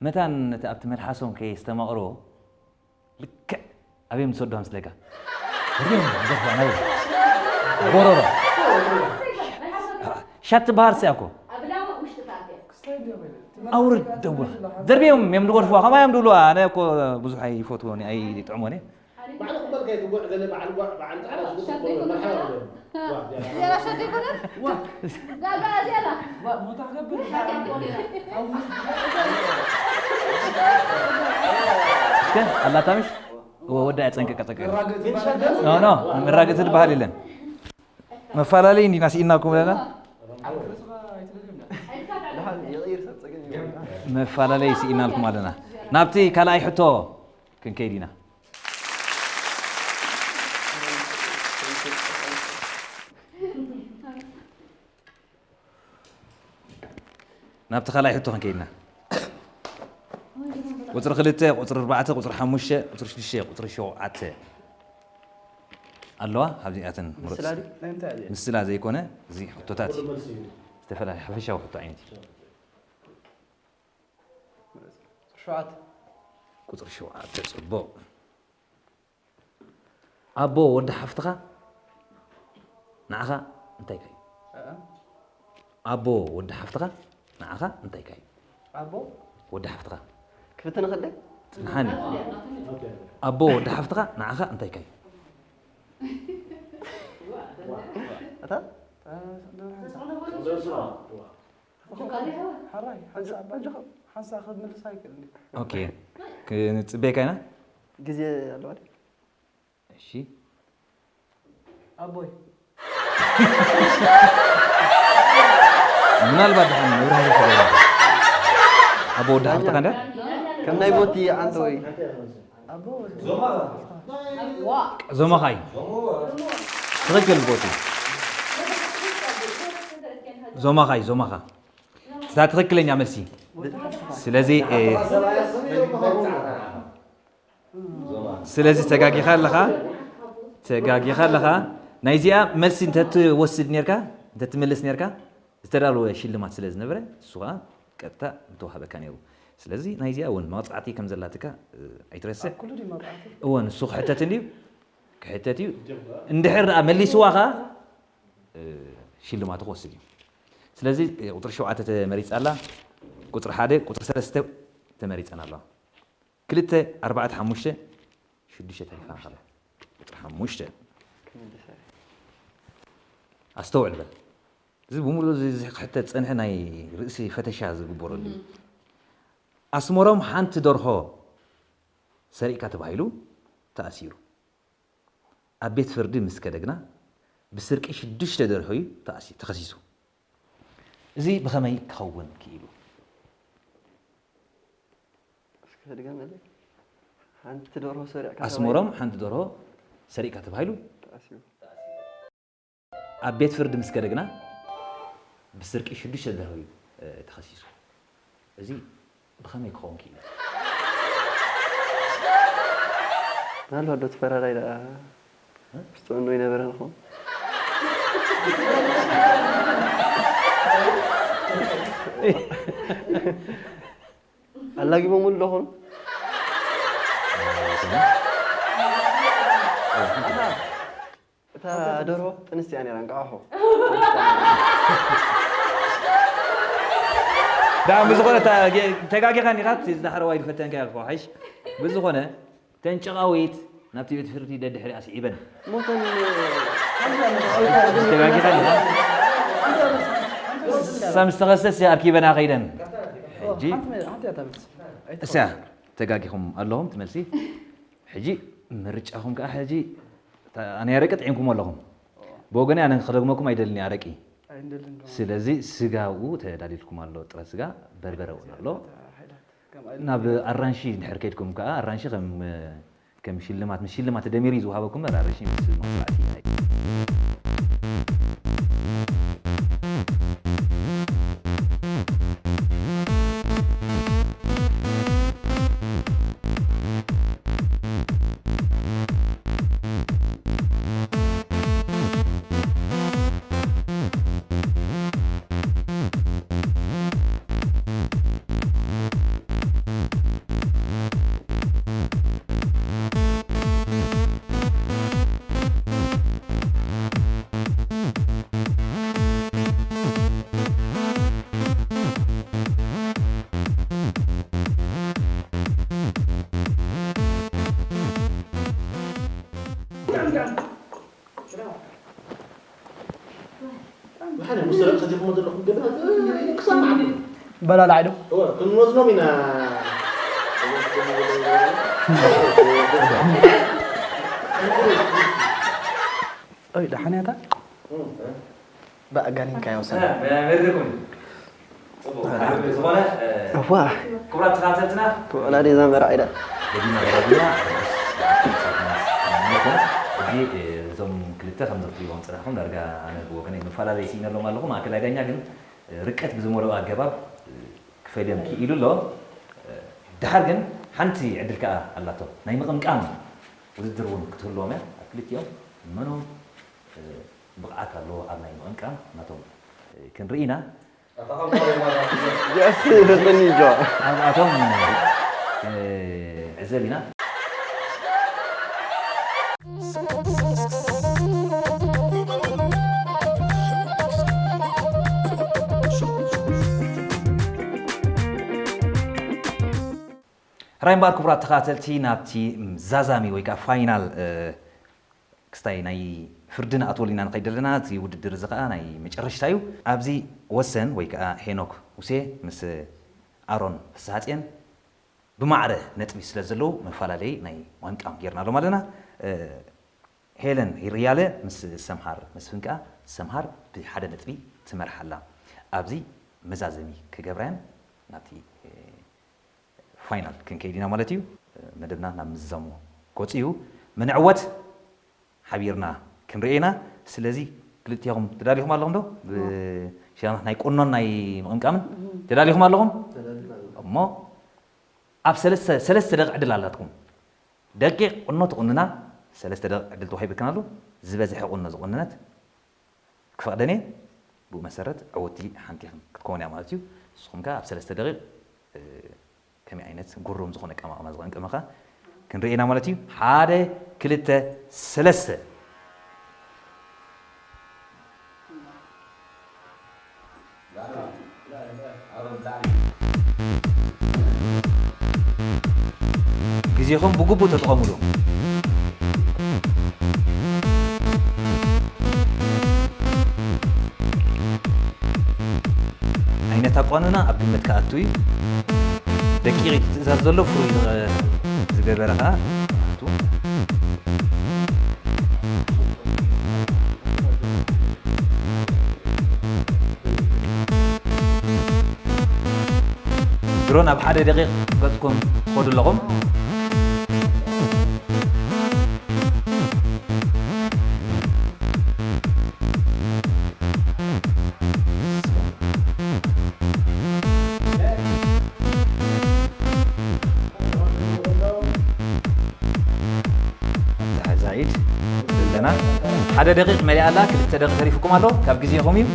መታን ነቲ ኣብቲ መልሓሶም ከየስተማቕርዎ፣ ልክዕ ኣበይ ምስ ወድዋ ምስለካ። ድርበይ፣ ዘኽባ፣ ናበይ? ጎሮሮ። ሻት ትበሃል ስያ እኮ። ኣውርድ ደውላ። ደርብዮም እዮም ዝጎድፍዋ፣ ከማይ እዮም ዝብልዋ። ኣነ እኮ ብዙሕ ኣይፈትዎን እየ፣ ኣይጥዕሞን እየ። ባዕሉ ክበልካ ይትጉዕ ገለ በዓል ጓዕ፣ በዓል ጻዕዳ ዝጉጥ ሻት ዘይኮነ መርሓባ ሻት? በለ። ዋ፣ ያ። ዜራ ሻት ዘይኮነ? ዋ። ጋጋ ዜራ። ዋ፣ ሞታ ክገብር? እስከ ኣላታ ምሽ? ወ-፣ ወዳ ያጸንቀቀ ጸቀ። ኖ፣ ኖ፣ መራገጽ ዝበሃል የለን። መፈላለይ እንዲና ስኢናኩም ለና። መፈላለይ ስኢናልኩም ኣለና። ናብቲ ካልኣይ ሕቶ ክንከይድ ኢና። ናብቲ ካልኣይ ሕቶ ክንከይድ ኢና። ቁጽሪ ክልተ፣ ቁጽሪ ኣርባዕተ፣ ቁጽሪ ሓሙሽተ፣ ቁጽሪ ሽዱሽተ፣ ቁጽሪ ሸውዓተ ኣለዋ። ካብዚኣተን ምረጽ። ምስላ ድዩ? ናይ እንታይ እያ? ምስላ ዘይኮነ፣ እዚ ሕቶታት እዩ። ዝተፈላለየ ሓፈሻዊ ሕቶ ዓይነት እዩ። ቁጽሪ ሸውዓተ። ቁጽሪ ሸውዓተ፣ ጽቡቕ። ኣቦ ወዲ ሓፍትኻ ንዓኻ እንታይ ኢልካዮ? ኣኣ። ኣቦ ወዲ ሓፍትኻ ንዓኻ እንታይ ኢልካዮ? ኣቦ? ወዲ ሓፍትኻ። ክፍትን ኸደ? ጽንሓኒ። ኣቦ ወዲ ሓፍትኻ ንዓኻ እንታይ ኢልካዮ? እታ? ሓራይ፣ ሓንሳእ ኣባ-፣ ሓንሳእ ክምልሳ ኣይክእልን እዩ። ኦኬ። ክንጽበየካ ኢና? ግዜ ኣለዋ ድዩ? እሺ። ኣቦይ። ምናልባት ድሓን መብራህርሂ ተገይሩ። ኣቦ ወዲ ሓፍትኻ እንዳ? ከም ናይ ቦቲ ኣንተ ወይ? ኣቦ ወዲ ዞማኻ እዩ። ትኽክል ቦቲ። ዞማኻ እዩ፣ ዞማኻ። እታ ትኽክለኛ መልሲ። ስለዚ፣ እ፣ ስለዚ ተጋጊኻ ኣለኻ፣ ተጋጊኻ ኣለኻ። ናይዚኣ መልሲ እንተትወስድ ኔርካ፣ እንተትምልስ ኔርካ፣ ዝተዳለወ ሽልማት ስለ ዝነበረ፣ እሱ ኸኣ ቀጥታ ምተዋህበካ ነይሩ። ስለዚ ናይዚኣ እውን መቕጻዕቲ ከም ዘላትካ፣ እ፣ ኣይትረስዕ። ኣብ ኩሉ ድዩ መቕጻዕቲ? እወ፣ ንሱ ክሕተት እንድዩ፣ ክሕተት እዩ። እንድሕር ደኣ መሊስዋ ኸኣ፣ እ፣ ሽልማቱ ክወስድ እዩ። ስለዚ፣ እ፣ ቁጽሪ ሸውዓተ ተመሪጻ ኣላ፣ ቁጽሪ ሓደ፣ ቁጽሪ ሰለስተ ተመሪጸን ኣለዋ። ክልተ፣ ኣርባዕተ፣ ሓሙሽተ፣ ሽዱሽተ ተሪፋ ከላ። ቁጽሪ ሓሙሽተ። ኣስተውዕል በል። እዚ ብምሉእ እዚ፣ እዚ ክሕተት ዝጸንሐ ናይ ርእሲ ፈተሻ ዝግበረሉ እዩ። ኣስመሮም ሓንቲ ደርሆ ሰሪቕካ ተባሂሉ ተኣሲሩ። ኣብ ቤት ፍርዲ ምስ ከደ ግና ብስርቂ ሽዱሽተ ደርሆ እዩ ተኣሲ-፣ ተኸሲሱ። እዚ ብኸመይ ክኸውን ክኢሉ? እስከ ድገመለይ። ሓንቲ ደርሆ ሰሪቕካ ኣስመሮም ሓንቲ ደርሆ ሰሪቕካ ተባሂሉ ተኣሲሩ። ኣብ ቤት ፍርዲ ምስ ከደ ግና ብስርቂ ሽዱሽተ ደርሆ እዩ፣ እ፣ ተኸሲሱ። እዚ ብኸመይ ክኸውን ክኢሉ? ምናልባት ዶ ተፈራራይ ደኣ እ? ምስ ጥዕኑ ይነበረ ንኸውን? ኣላጊቦምሉ ዶ ኾኑ? እታ ደርሆ ጥንስቲ እያ ነይራ፣ እንቋቑሖ። ዳ፣ ብዝኾነ፣ እታ ጌ-፣ ተጋጊኻ እንዲኻ፣ እቲ ዝዳሕረዋይ ዝፈተንካ ኢኻ፣ ሓይሽ። ብዝኾነ፣ ተን ጨቓዊት ናብቲ ቤት ፍርዲ ደድሕሪ ኣስዒበን። ሞተን፣ ተጋጊኻ እንዲኻ? ሳም ዝተኸሰስ ኣርኪበና ኸይደን። ሕጂ፣ ሓንቲ፣ ሓንቲ እያ እታ መልሲ። እሳ፣ ተጋጊኹም ኣለኹም፣ እቲ መልሲ። ሕጂ፣ ምርጫኹም ከኣ ሕጂ፣ እታ፣ ኣነ ኣረቂ ጥዒምኩም ኣለኹም። ብወገነይ ኣነ ክደግመኩም ኣይደልን እየ ኣረቂ። ኣይንደልን ዶ? ስለዚ ስጋ ኣብኡ ተዳልዩልኩም ኣሎ፣ ጥረ ስጋ፣ በርበረ እውን ኣሎ። እታ ሓይላት፣ ከም ኣይነት ናብ ኣራንሺ እንድሕር ከይድኩም ከኣ፣ ኣራንሺ ከም፣ ከም ሽልማት፣ ምስ ሽልማት ተደሚሩ እዩ ዝወሃበኩም እምበር፣ ኣራንሺ ምስ መቕጻዕቲ ኣይኮነን። መሓነ ምስ ሰረቕ ሰቲኹሞ ዘለኹም ገና ክሰማዕ ኣሎ። በላላዕ ዶ? እወ፣ ክንወዝኖም ኢና። ኦይ፣ ደሓን እያ እታ? እም፣ እ። ብኣጋኒንካዮ ሰብ። እ፣ መርኩም። ጽቡቕ። እ። ዝኾነ፣ እ፣ እዋ። ክቡራት ተኸታተልትና፣ ተወላዲ እዛ መርዓ ኢዳ። ደጊምና ደጋጊምና፣ ሕጂ፣ እ፣ እዞም ክልተ ከም ዘኽትልዎም ጽናሕኩም ዳርጋ ኣነ ብወገነይ መፈላለዪ ስኢነሎም ኣለኹ። ማእከላይ ዳኛ ግን፣ እ፣ ርቀት ብዝመልኦ ኣገባብ፣ እ፣ ክፈልዮም ክኢሉ ኣሎ። እ፣ ደሓር ግን ሓንቲ ዕድል ከኣ ኣላቶ። ናይ ምቕምቃም ውድድር እውን ክትህልዎም እያ። ኣብ ክልቲኦም መኖም፣ እ፣ ብቕዓት ኣለዎ ኣብ ናይ ምቕምቃም ናቶም፣ እ፣ ክንርኢ ኢና። የስ፣ ይፈልጠኒ እንጆ። ኣብኣቶም፣ እ፣ ዕዘብ ኢና። ሕራይ እምበኣር ክቡራት ተኸታተልቲ፣ ናብቲ ዛዛሚ ወይ ከዓ ፋይናል፣ እ፣ ክስታይ ናይ ፍርዲ ንኣትወሉ ኢና ንኸይድ ዘለና። እዚ ውድድር እዚ ኸዓ ናይ መጨረሽታ እዩ። ኣብዚ ወሰን ወይ ከዓ ሄኖክ ሙሴ ምስ ኣሮን ፍስሃጽዮን ብማዕረ ነጥቢ ስለ ዘለዉ መፈላለዪ ናይ ዋንቃም ጌርናሎም ኣለና። እ፣ ሄለን ሪያለ ምስ ሰምሃር መስፍን ከኣ ሰምሃር ብሓደ ነጥቢ ትመርሓ ኣላ። ኣብዚ መዛዘሚ ክገብራያን ናብቲ፣ እ፣ ፋይናል ክንከይድ ኢና ማለት እዩ። መደብና ናብ ምዝዛሙ ገጹ እዩ። ምንዕወት ሓቢርና ክንርኢ ኢና። ስለዚ ክልቲኹም ተዳሊኹም ኣለኹም ዶ? ብ-፣ ሸናት ናይ ቁኖን ናይ ምቕምቃምን እም። ተዳሊኹም ኣለኹም? ተዳሊኹም ኣለኹም። እሞ ኣብ ሰለስተ፣ ሰለስተ ደቂቕ ዕድል ኣላትኩም። ደቂቕ ቁኖ ትቑንና፣ ሰለስተ ደቂቕ ዕድል ተዋሂብክን ኣሎ። ዝበዝሐ ቁኖ ዝቑነነት ክፈቕደን እየ። ብኡ መሰረት ዕውቲ ሓንቲ ክትከውን እያ ማለት እዩ። ንስኹም ከ ኣብ ሰለስተ ደቂቕ፣ እ፣ ከመይ ዓይነት ግሩም ዝኾነ ኣቀማቕማ ዝቐንቀመኻ ክንርኢ ኢና ማለት እዩ። ሓደ፣ ክልተ፣ ሰለስተ። ግዜኹም ብግቡእ ተጠቐሙሉ። ኣቋንና ኣብ ግምት ክኣቱ እዩ። ደቂቕ እቲ ትእዛዝ ዘሎ ፍሩይ ዝገበረ ኸኣ ድሮ ናብ ሓደ ደቂቕ ገጽኩም ትኸዱ ኣለኹም። ኣታ ዛይድ ዘለና ሓደ ደቂቕ መሊኣ ኣላ፣ ክልተ ደቂቕ ተሪፉኩም ኣሎ። ካብ ግዜኹም እዩ።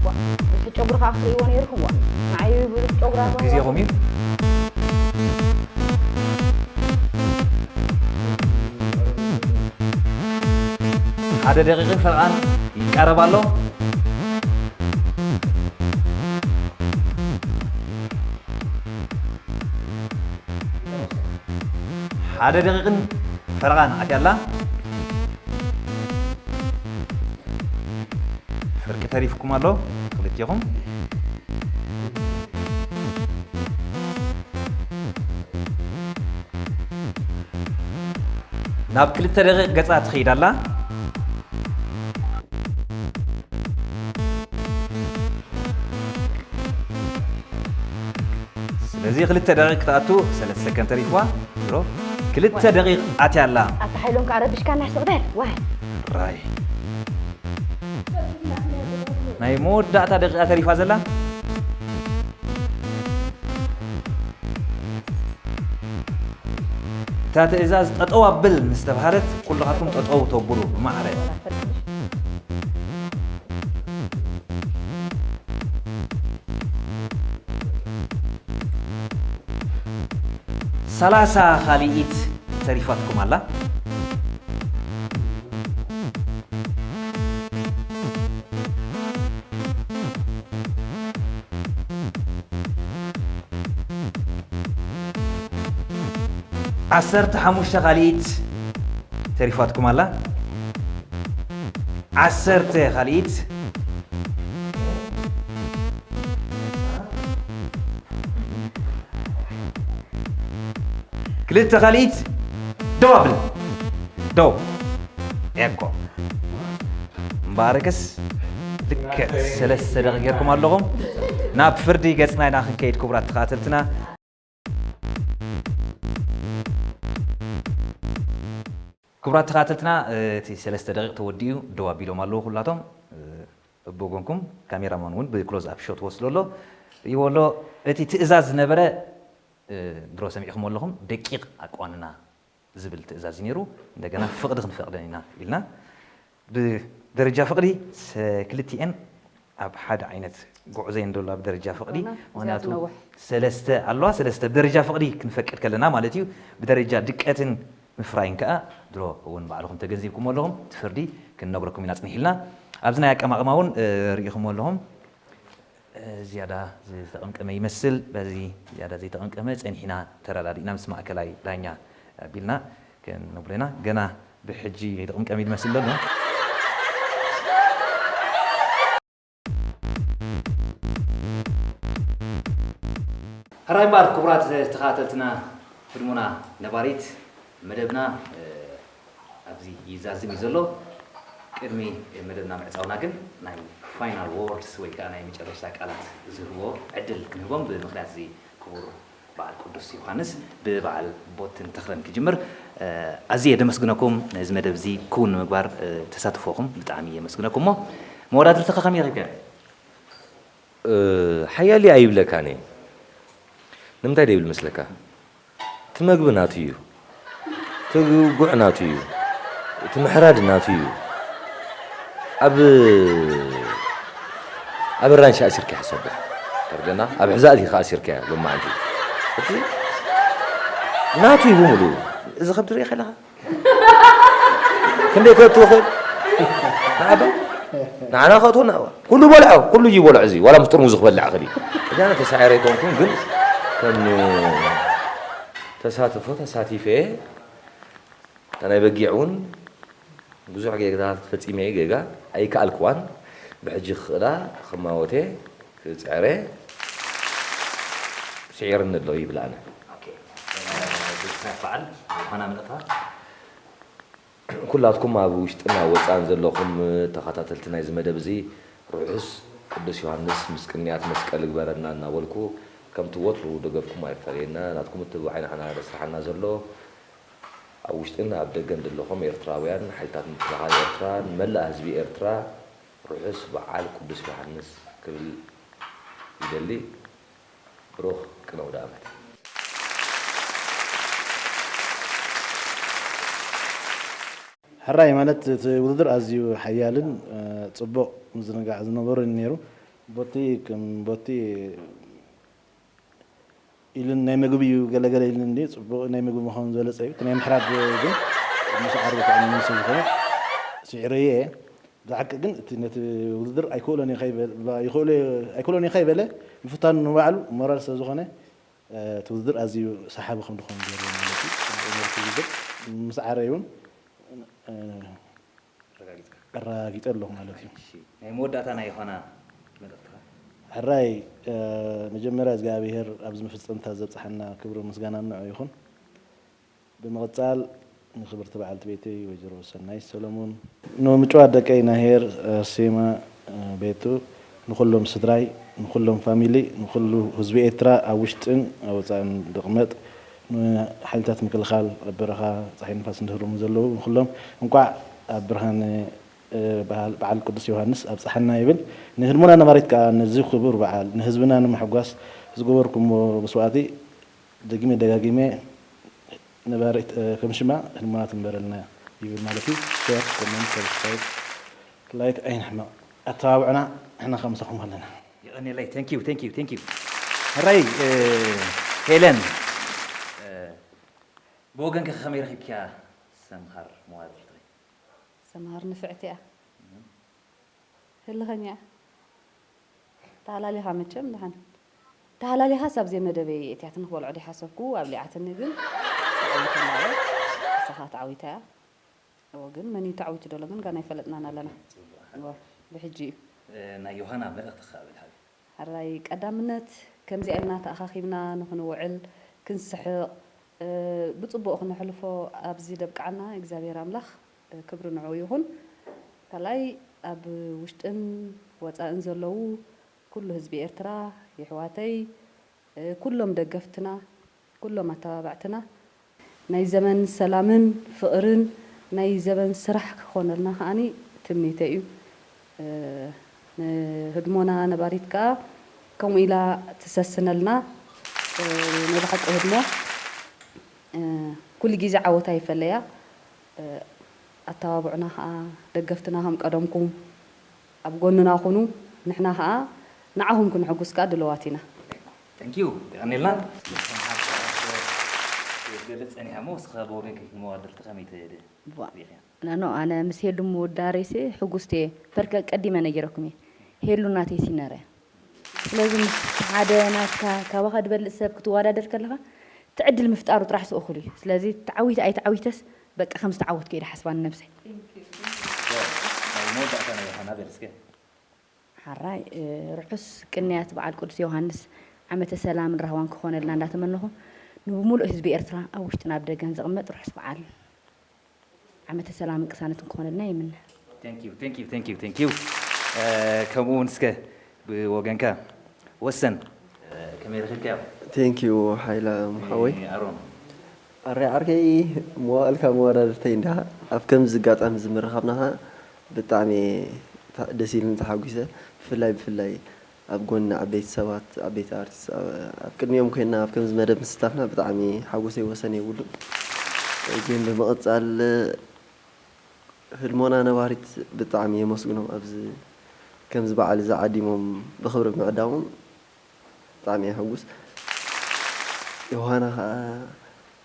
ዋ፣ ብዙሕ ጨጉሪ ከዓ ክትርእይዎ ነይርኩም። ዋ፣ ንዓይ ብዙሕ ጨጉሪ ካብ ኣለዋ። ግዜኹም እዩ። ሓደ ደቂቕን ፈርቓን ይቃረብ ኣሎ። ሓደ ደቂቕን ፈረቓን ኣትያ ኣላ። ፍርቂ ተሪፍኩም ኣሎ ክልቴኹም። ናብ ክልተ ደቂቕ ገጻ ትኸይድ ኣላ። ስለዚ ክልተ ደቂቕ ክትኣቱ ሰለስተ ሰከንድ ተሪፍዋ። ድሮ ክልተ ደቂቕ ኣትያ ኣላ። ኣታ ሓይሎም ከኣ ረቢሽካና ስቕ በል። ዋይ። ራይ። ናይ መወዳእታ ደቂቓ ተሪፋ ዘላ። እታ ትእዛዝ ጠጠው ኣብል ምስ ተባህለት፣ ኩልኻትኩም ጠጠው ተብሉ ብማዕረ። ሰላሳ ካልኢት ተሪፋትኩም ኣላ። ዓሰርተ ሓሙሽተ ካልኢት ተሪፋትኩም ኣላ። ዓሰርተ ካልኢት። ክልተ ካልኢት። ደው ኣብል። ደው። ኤኮ። እምበኣርከስ ልክዕ ሰለስተ ደቂቕ ጌርኩም ኣለኹም። ናብ ፍርዲ ገጽና ኢና ክንከይድ ክቡራት ተኸታተልትና። ክቡራት ተኸታተልትና፣ እቲ ሰለስተ ደቂቕ ተወዲኡ ደው ኣቢሎም ኣለዉ ኩላቶም። በጎንኩም ካሜራማን እውን ብክሎዝ ኣፕ ሾት ወስዶ ኣሎ። ይዎ ኣሎ፣ እቲ ትእዛዝ ዝነበረ፣ ድሮ ሰሚዕኹም ኣለኹም፣ ደቂቕ ኣቋንና ዝብል ትእዛዝ እዩ ነይሩ። እንደገና ፍቕዲ ክንፈቕደን ኢና ኢልና። ብደረጃ ፍቕዲ ሰ-፣ ክልቲኤን ኣብ ሓደ ዓይነት ጉዕዞ እየን ዘለዋ ብደረጃ ፍቕዲ። ኣነ ምኽንያቱ እዚኣ ትነውሕ። ሰለስተ ኣለዋ፣ ሰለስተ ብደረጃ ፍቕዲ ክንፈቅድ ከለና ማለት እዩ። ብደረጃ ድቀትን ምፍራይን ከኣ ድሮ እውን ባዕልኹም ተገንዚብኩም ኣለኹም። እቲ ፍርዲ ክንነግረኩም ኢና ጽኒሕ ኢልና። ኣብዚ ናይ ኣቀማቕማ እውን፣ እ፣ ርኢኹም ኣለኹም። ዝያዳ ዝተቐምቀመ ይመስል። በዚ ዝያዳ ዘይተቐምቀመ ጸኒሕና ተረዳዲእና ምስ ማእከላይ ዳኛ ኣቢልና ክንብሎ ኢና። ገና ብሕጂ ከይተቐምቀመ እዩ ዝመስል ዘሎ። ሕራይ እምበኣር ክቡራት ተኸታተልትና፣ ህድሞና ነባሪት መደብና፣ እ፣ ኣብዚ ይዛዝም እዩ ዘሎ። ቅድሚ መደብና ምዕጻውና ግን ናይ ፋይናል ዎርድስ ወይ ከኣ ናይ መጨረሽታ ቃላት ዝህብዎ ዕድል ክንህቦም፣ ብምኽንያት እዚ ክቡር በዓል ቅዱስ ዮሃንስ ብበዓል ቦትን ተኽለን ክጅምር። እ፣ ኣዝየ ደመስግነኩም፣ ነዚ መደብ እዚ ክውን ንምግባር፣ እ፣ ተሳትፎኹም ብጣዕሚ የመስግነኩም። እሞ መወዳድርትኻ ከመይ ረኺብካዮ? እ፣ ሓያል እየ ኣይብለካን እየ። ንምንታይ ደይብል መስለካ? እቲ መግቢ ናቱ እዩ። እቲ ጉዕ ናቱ እዩ። እቲ ምሕራድ ናቱ እዩ። ኣብ፣ ኣብ ኣራንሺ ኣሲርካ ሕሰቦ። ተረደና? ኣብ ሕዛእቲ ከኣ ኣሲርካዮ ሎማዓንቲ። እቲ ናቱ እዩ ብምሉኡ። እዚ ከብዲ ርኢኻ ኣለኻ? ክንደይ ከእቱ ይኽእል? ንዓዶ? ንዓና ከእትወና? ኩሉ በልዖ፣ ኩሉ እዩ በልዖ እዚ። ዋላ ምስ ጥርሙዙ ክበልዕ ይኽእል እዩ። እዛ ተሳዒረ ኣይኮንኩን፣ ግን ከም ተሳትፎ ተሳቲፈ እየ። እታ ናይ በጊዕ እውን ብዙሕ ጌጋታት ፈጺመ እየ፣ ጌጋ ኣይከኣልክዋን። ብሕጂ ክኽእላ ክማወቴ ክጽዕሬ ስዒርኒ ኣሎ ይብል ኣነ። ኦኬ፣ እ፣ ቤተሰብ በዓል ዝኾና መልእኽታ ኩላትኩም ኣብ ውሽጥን ኣብ ወፃእን ዘለኹም ተኸታተልቲ ናይዚ መደብ እዚ ርሑስ ቅዱስ ዮሃንስ ምስ ቅንያት መስቀል ይግበረልና እናበልኩ ከምቲ ወትሩ ደገፍኩም ኣይፈለየና። ናትኩም እቲ ብዓይንና ዘስርሓና ዘሎ ኣብ ውሽጥን ኣብ ደገን ዘለኹም ኤርትራውያን ሓይልታት ምክልኻል ኤርትራ ንመላእ ህዝቢ ኤርትራ ርሑስ በዓል ቅዱስ ዮሃንስ ክብል ይደሊ። ብሩኽ ቅነ ኣውደ ዓመት። ሕራይ ማለት እቲ ውድድር ኣዝዩ ሓያልን ጽቡቕ ምዝንጋዕ ዝነበሮ ነይሩ። ቦቲ ከም ቦቲ ኢሉን ናይ ምግቢ እዩ ገለገለ ኢሉን እንዲ ጽቡቕ ናይ ምግቢ ምዃኑ ዝበለጸ እዩ። እቲ ናይ ምሕራድ ግን ምስ ዓርቢ ተኣሚኑ ስለ ዝኾነ ስዒረዮ እየ። ብሓቂ ግን እቲ ነቲ ውድድር ኣይክእሎን እየ ከይበለ ይኽእሎ ኣይክእሎን እየ ከይበለ ምፍታኑ ንባዕሉ ሞራል ስለ ዝኾነ እቲ ውድድር ኣዝዩ ሰሓቢ ከም ዝኾነ ገይሩ ማለት እዩ። ጽቡቕ ነቲ ውድድር ምስ ዓረይ እውን ኣረጋጊጸ ኣለኹ ማለት እዩ። ናይ መወዳእታ ናይ ዮሃና መልእኽትኻ። ሕራይ መጀመርያ እግዚኣብሔር ኣብዚ መፈጸምታ ዘብጽሓና ክብሪ ምስጋና ንዑ ይኹን። ብምቕጻል ንክብርቲ በዓልቲ ቤተይ ወይዘሮ ሰናይት ሰሎሞን፣ ንምጭዋት ደቀይ ናሄር፣ ኣርሴማ፣ ቤቱ፣ ንኹሎም ስድራይ፣ ንኹሎም ፋሚሊ፣ ንኹሉ ህዝቢ ኤርትራ ኣብ ውሽጥን ኣብ ወጻእን ድቕመጥ፣ ንሓይልታት ምክልኻል ኣብ በረኻ ጸሓይ ንፋስ ንድህሮም ዘለዉ ንኹሎም እንቋዕ ኣብ ብርሃን በዓል ቅዱስ ዮሃንስ ኣብጽሓና ይብል። ንህድሞና ነባሪት ከኣ ነዚ ክቡር በዓል ንህዝብና ንምሕጓስ ዝገበርኩሞ መስዋእቲ ደጊመ ደጋጊመ ነባሪት ከም ሽማ ህድሞና ትንበረልና ይብል ማለት እዩ። ሸር፣ ኮመንት፣ ሰብስክራይብ፣ ላይክ ኣይንሕመቕ። ኣተባብዑና ንሕና ከኣ ምሳኹም ኣለና። የቐንየለይ። Thank you, thank you, thank you። ሕራይ ሄለን ብወገንኪ ከመይ ረኺብክያ ሰምሃር መዋድርትኺ? ሰምሃር ንፍዕቲ እያ። ህልኸኛ እያ። ተሃላሊኻ መቸም ደሓን ተሃላሊኻስ ኣብ ዘይመደበይ እትያትኒ ክበልዖ ድየ ሓሰብኩ ኣብሊዓትኒ ግን ተዓዊተላ እየ። ንሳኻ ተዓዊታ እያ። እወ ግን መን እዩ ተዓዊቱ ደሎ ግን ጋና ኣይፈለጥናን ኣለና። እወ ብሕጂ እዩ። ናይ ዮሃና መልእኽቲ ክብል ሃቢ። ሕራይ ቀዳምነት ከምዚኣ ኢልና ተኣኻኺብና ንኽንውዕል ክንስሕቕ ብፅቡቕ ክነሕልፎ ኣብዚ ደብቅዓና እግዚኣብሔር ኣምላኽ ክብሪ ንዕኡ ይኹን። ካልኣይ ኣብ ውሽጥን ወፃእን ዘለዉ ኩሉ ህዝቢ ኤርትራ የሕዋተይ ኩሎም ደገፍትና ኩሎም ኣተባባዕትና ናይ ዘመን ሰላምን ፍቕርን ናይ ዘበን ስራሕ ክኾነልና ከዓኒ ትምኒተይ እዩ። ንህድሞና ነባሪት ከኣ ከምኡ ኢላ ትሰስነልና። ናይ ብሓቂ ህድሞ ኩሉ ግዜ ዓወታ ይፈለያ። ኣተባብዑና ከኣ ደገፍትና ከም ቀደምኩም ኣብ ጎንና ኩኑ ንሕና ከኣ ንዓኹም ክንሕጉስ ከኣ ድልዋት ኢና። Thank you የቐንየልና። ክትገልጽ ጸኒሓ እሞ እስኻ ብወገንኪ ንመዋድርቲ ከመይ ትሪእኽያ? ናኖ ኣነ ምስ ሄሉ ምውዳረይሲ ሕጉስቲ እየ በርከ ቀዲመ ነጊረኩም እየ ሄሉ ናተይ ሲነር እያ ስለዚ ምስ ሓደ ናትካ ካባኻ ድበልጽ ሰብ ክትወዳደር ከለኻ እቲ ዕድል ምፍጣሩ ጥራሕ ስእኹል እዩ ስለዚ ተዓዊተ ኣይተዓዊተስ በቃ ከም ዝተዓወትኩ እየ ድሓስባ ንነብሰይ። ናይ መወዳእታ ናይ ዮሃና በል እስከ። ሓራይ ርሑስ ቅንያት በዓል ቅዱስ ዮሃንስ ዓመተ ሰላምን ራህዋን ክኾነልና እንዳተመነኹ ንብሙሉእ ህዝቢ ኤርትራ ኣብ ውሽጥን ኣብ ደገን ዝቕመጥ ርሑስ በዓል ዓመተ ሰላምን ቅሳነትን ክኾነልና ይምነ። Thank you, thank you, thank you, thank you። ከምኡ እውን እስከ ብወገንካ ወሰን ከመይ ረኺብካዮ? Thank you ሓይለ ሓወይ። ኣሮን ኣረይ ዓርከይ መዋእልካ መወዳድርተይ እንዲኻ ኣብ ከምዚ ኣጋጣሚ እዚ ምርኻብና ኸዓ ብጣዕሚ እየ ደስ ኢሉኒ ተሓጒሰ ብፍላይ ብፍላይ ኣብ ጎኒ ዓበይቲ ሰባት ዓበይቲ ኣርቲስት ኣብ ቅድሚኦም ኮይና ኣብ ከምዚ መደብ ምስታፍና ብጣዕሚ ሓጎሰይ ወሰን የብሉን ግን ብምቕፃል ህድሞና ነባሪት ብጣዕሚ የመስግኖም ኣብዚ ከምዚ በዓል እዚ ዓዲሞም ብኽብሪ ምዕዳሞም ብጣዕሚ እየ ሕጉስ። ዮሃና ኸዓ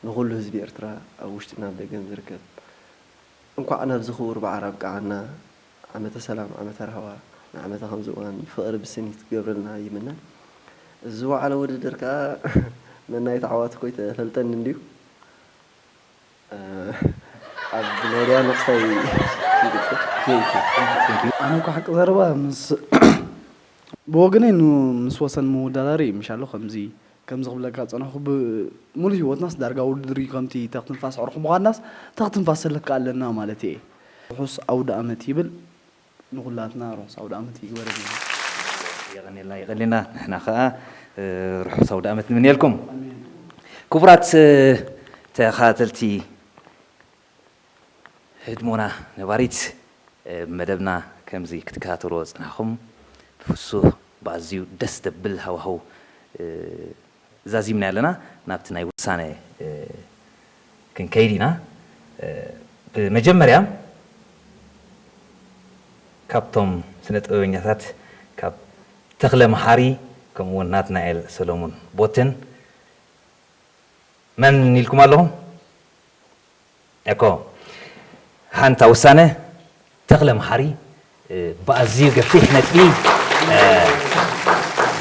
ንኹሉ ህዝቢ ኤርትራ ኣብ ውሽጥን ኣብ ደገን ዝርከብ እንኳዕ ናብዚ ክቡር በዓል ኣብቅዓና። ዓመተ ሰላም ዓመተ ራህዋ ንዓመታ ከምዚ እዋን ብፍቕሪ ብስኒት ክገብረልና ይምነ። እዚ ዝወዓለ ውድድር ከኣ ነናይ ተዓዋቲ እኮ ኣይተፈልጠኒ እንድዩ። ኣብ ናይ ዳያኑ ክሳይ ይግብር። ኣነ እኮ ሓቂ ዘረባ ምስ ብወገነይ ን- ምስ ወሰን ምውዳዳሪ ምሻሎ ከምዚ ከምዚ ክብለካ ዝጸናኹ ብሙሉ ህይወትናስ ዳርጋ ውድድር እዩ ከምቲ ተክትንፋስ ዕርኹ ምዃንናስ ተክትንፋስ ሰለካ ኣለና ማለት እየ። ርሑስ ኣውደ ኣመት ይብል ንኹላትና ርሑስ ኣውደ ኣመት ይግበረልና። የቐኔልና የቐኔልና ንሕና ከዓ ርሑስ ኣውደ ኣመት ንምንየልኩም። ክቡራት ተኸታተልቲ ህድሞና ነባሪት መደብና ከምዚ ክትከታተልዎ ዝፅናሕኹም ብፍሱህ ብኣዝዩ ደስ ዘብል ሃዋህው ዛዚምና ኣለና። ናብቲ ናይ ውሳነ ክንከይድ ኢና። ብመጀመርያ ካብቶም ስነ ጥበበኛታት ካብ ተኽለ መሓሪ ከምኡ እውን ናትናኤል ሰሎሙን ቦትን መን ኢልኩም ኣለኹም? እኮ ሓንታ ውሳነ ተኽለ መሓሪ ብኣዝዩ ገፊሕ ነጥቢ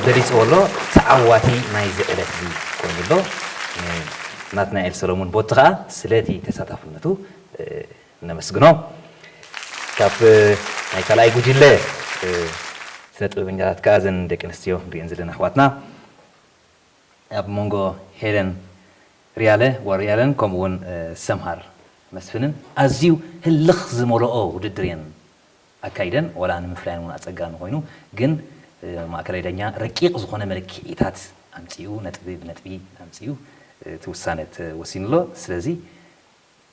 በሊፅዎ ኣሎ። ተዓዋቲ ናይዚ ዕለት እዚ ኮይኑ ኣሎ። ናትናኤል ሰሎሙን ቦቲ ከዓ ስለቲ ተሳታፍነቱ ነመስግኖ። ካብ ናይ ካልኣይ ጉጅለ ስነ ጥበበኛታት ከዓ እዘን ደቂ ኣንስትዮ ንሪአን ዘለና ኣሕዋትና ኣብ መንጎ ሄለን ሪያለ ወር ሪያለን ከምኡ እውን ሰምሃር መስፍንን ኣዝዩ ህልኽ ዝመልኦ ውድድር እየን ኣካይደን። ዋላ ንምፍላየን እውን ኣፀጋሚ ኮይኑ ግን ማእከላይ ዳኛ ረቂቕ ዝኾነ መለክዒታት ኣምፂኡ ነጥቢ ብነጥቢ ኣምፂኡ እቲ ውሳነ ተወሲኑ ኣሎ። ስለዚ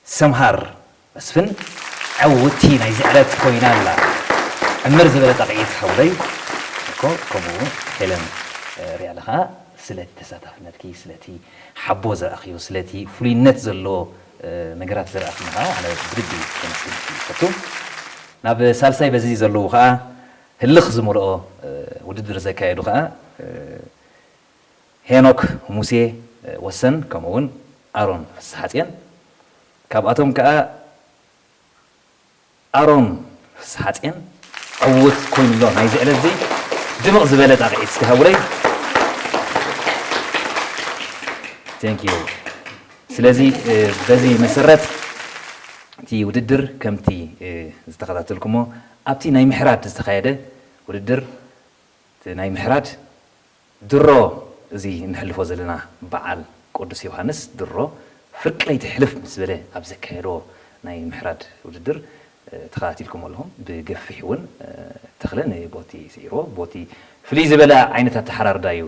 ሰምሃር መስፍን ዕውቲ ናይዚ ዕለት ኮይና ኣላ። ዕምር ዝበለ ጣቕዒት ሓውለይ እኮ ከምኡ ሄለን ሪያለ ኸዓ ስለቲ ተሳታፍነትኪ ስለቲ ሓቦ ዘርኣኽዮ ስለቲ ፍሉይነት ዘለዎ ነገራት ዘርኣኽኒ ኸዓ ኣነ ብልቢ ከመስግንኪ ይፈቱ። ናብ ሳልሳይ በዚ ዘለዉ ኸዓ ህልኽ ዝመልኦ ውድድር ዘካየዱ ኸዓ ሄኖክ ሙሴ ወሰን ከምኡ እውን ኣሮን ፍስሓጽዮን ካብኣቶም ከኣ ኣሮን ፍስሓጽዮን ዕዉት ኮይኑሎ ናይዚ ዕለት እዚ ድምቕ ዝበለ ጣቕዒት እስኪ ሃቡለይ። Thank you። ስለዚ በዚ መሰረት እቲ ውድድር ከምቲ ዝተኸታተልኩሞ ኣብቲ ናይ ምሕራድ ዝተኻየደ ውድድር እቲ ናይ ምሕራድ ድሮ እዚ እንሕልፎ ዘለና በዓል ቅዱስ ዮሃንስ ድሮ ፍርቂ ለይቲ ሕልፍ ምስ በለ ኣብ ዘካየዶ ናይ ምሕራድ ውድድር ተኸታቲልኩም ኣለኹም። ብገፊሕ እውን ተኽለ ንቦቲ ስዒርዎ። ቦቲ ፍልይ ዝበለ ዓይነት ኣተሓራርዳ እዩ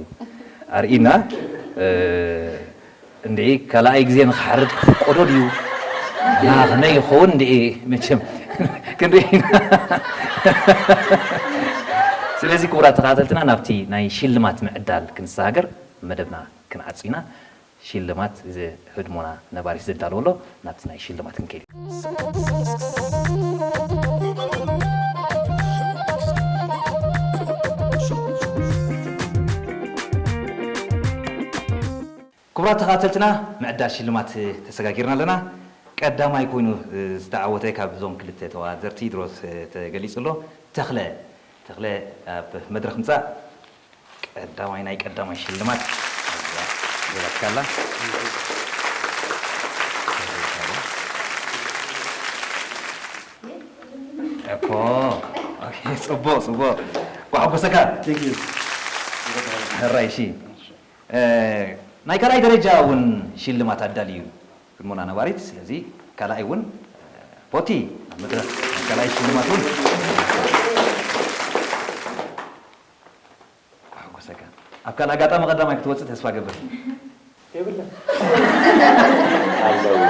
ኣርኢና። እንዴ ካልኣይ ግዜ ንኽሓርድ ክትቆዶ ድዩ? ና ከመይ ይኸውን እንዴ መቸም ክንርኢ ኢና። ስለዚ ክቡራት ተኸታተልትና ናብቲ ናይ ሽልማት ምዕዳል ክንሰጋገር መደብና ክንዓጹ ኢና። ሽልማት እዚ ህድሞና ነባሪት ዘዳለወሎ ናብቲ ናይ ሽልማት ክንከይድ ኢና። ክቡራት ተኸታተልትና ምዕዳል ሽልማት ተሰጋጊርና ኣለና። ቀዳማይ ኮይኑ ዝተዓወተ ካብዞም ክልተ ተወዳደርቲ ድሮ ተገሊፁ ኣሎ። ተኽለ ተኽለ ኣብ መድረኽ ምፃእ ቀዳማይ ናይ ቀዳማይ ሽልማት ሂባትካ ኣላ። እኮ ኦኬ፣ ፅቡቅ ፅቡቅ ኳሕጎሰካ ሕራይ እሺ። ናይ ካልኣይ ደረጃ እውን ሽልማት ኣዳልዩ ህድሞና ነባሪት። ስለዚ ካልኣይ እውን ቦቲ ኣብ መድረኽ ናይ ካልኣይ ሽልማት እውን ኣሕጎሰካ። ኣብ ካልእ ኣጋጣሚ ቀዳማይ ክትወፅእ ተስፋ ገብር። የብላ። ኣለዋ።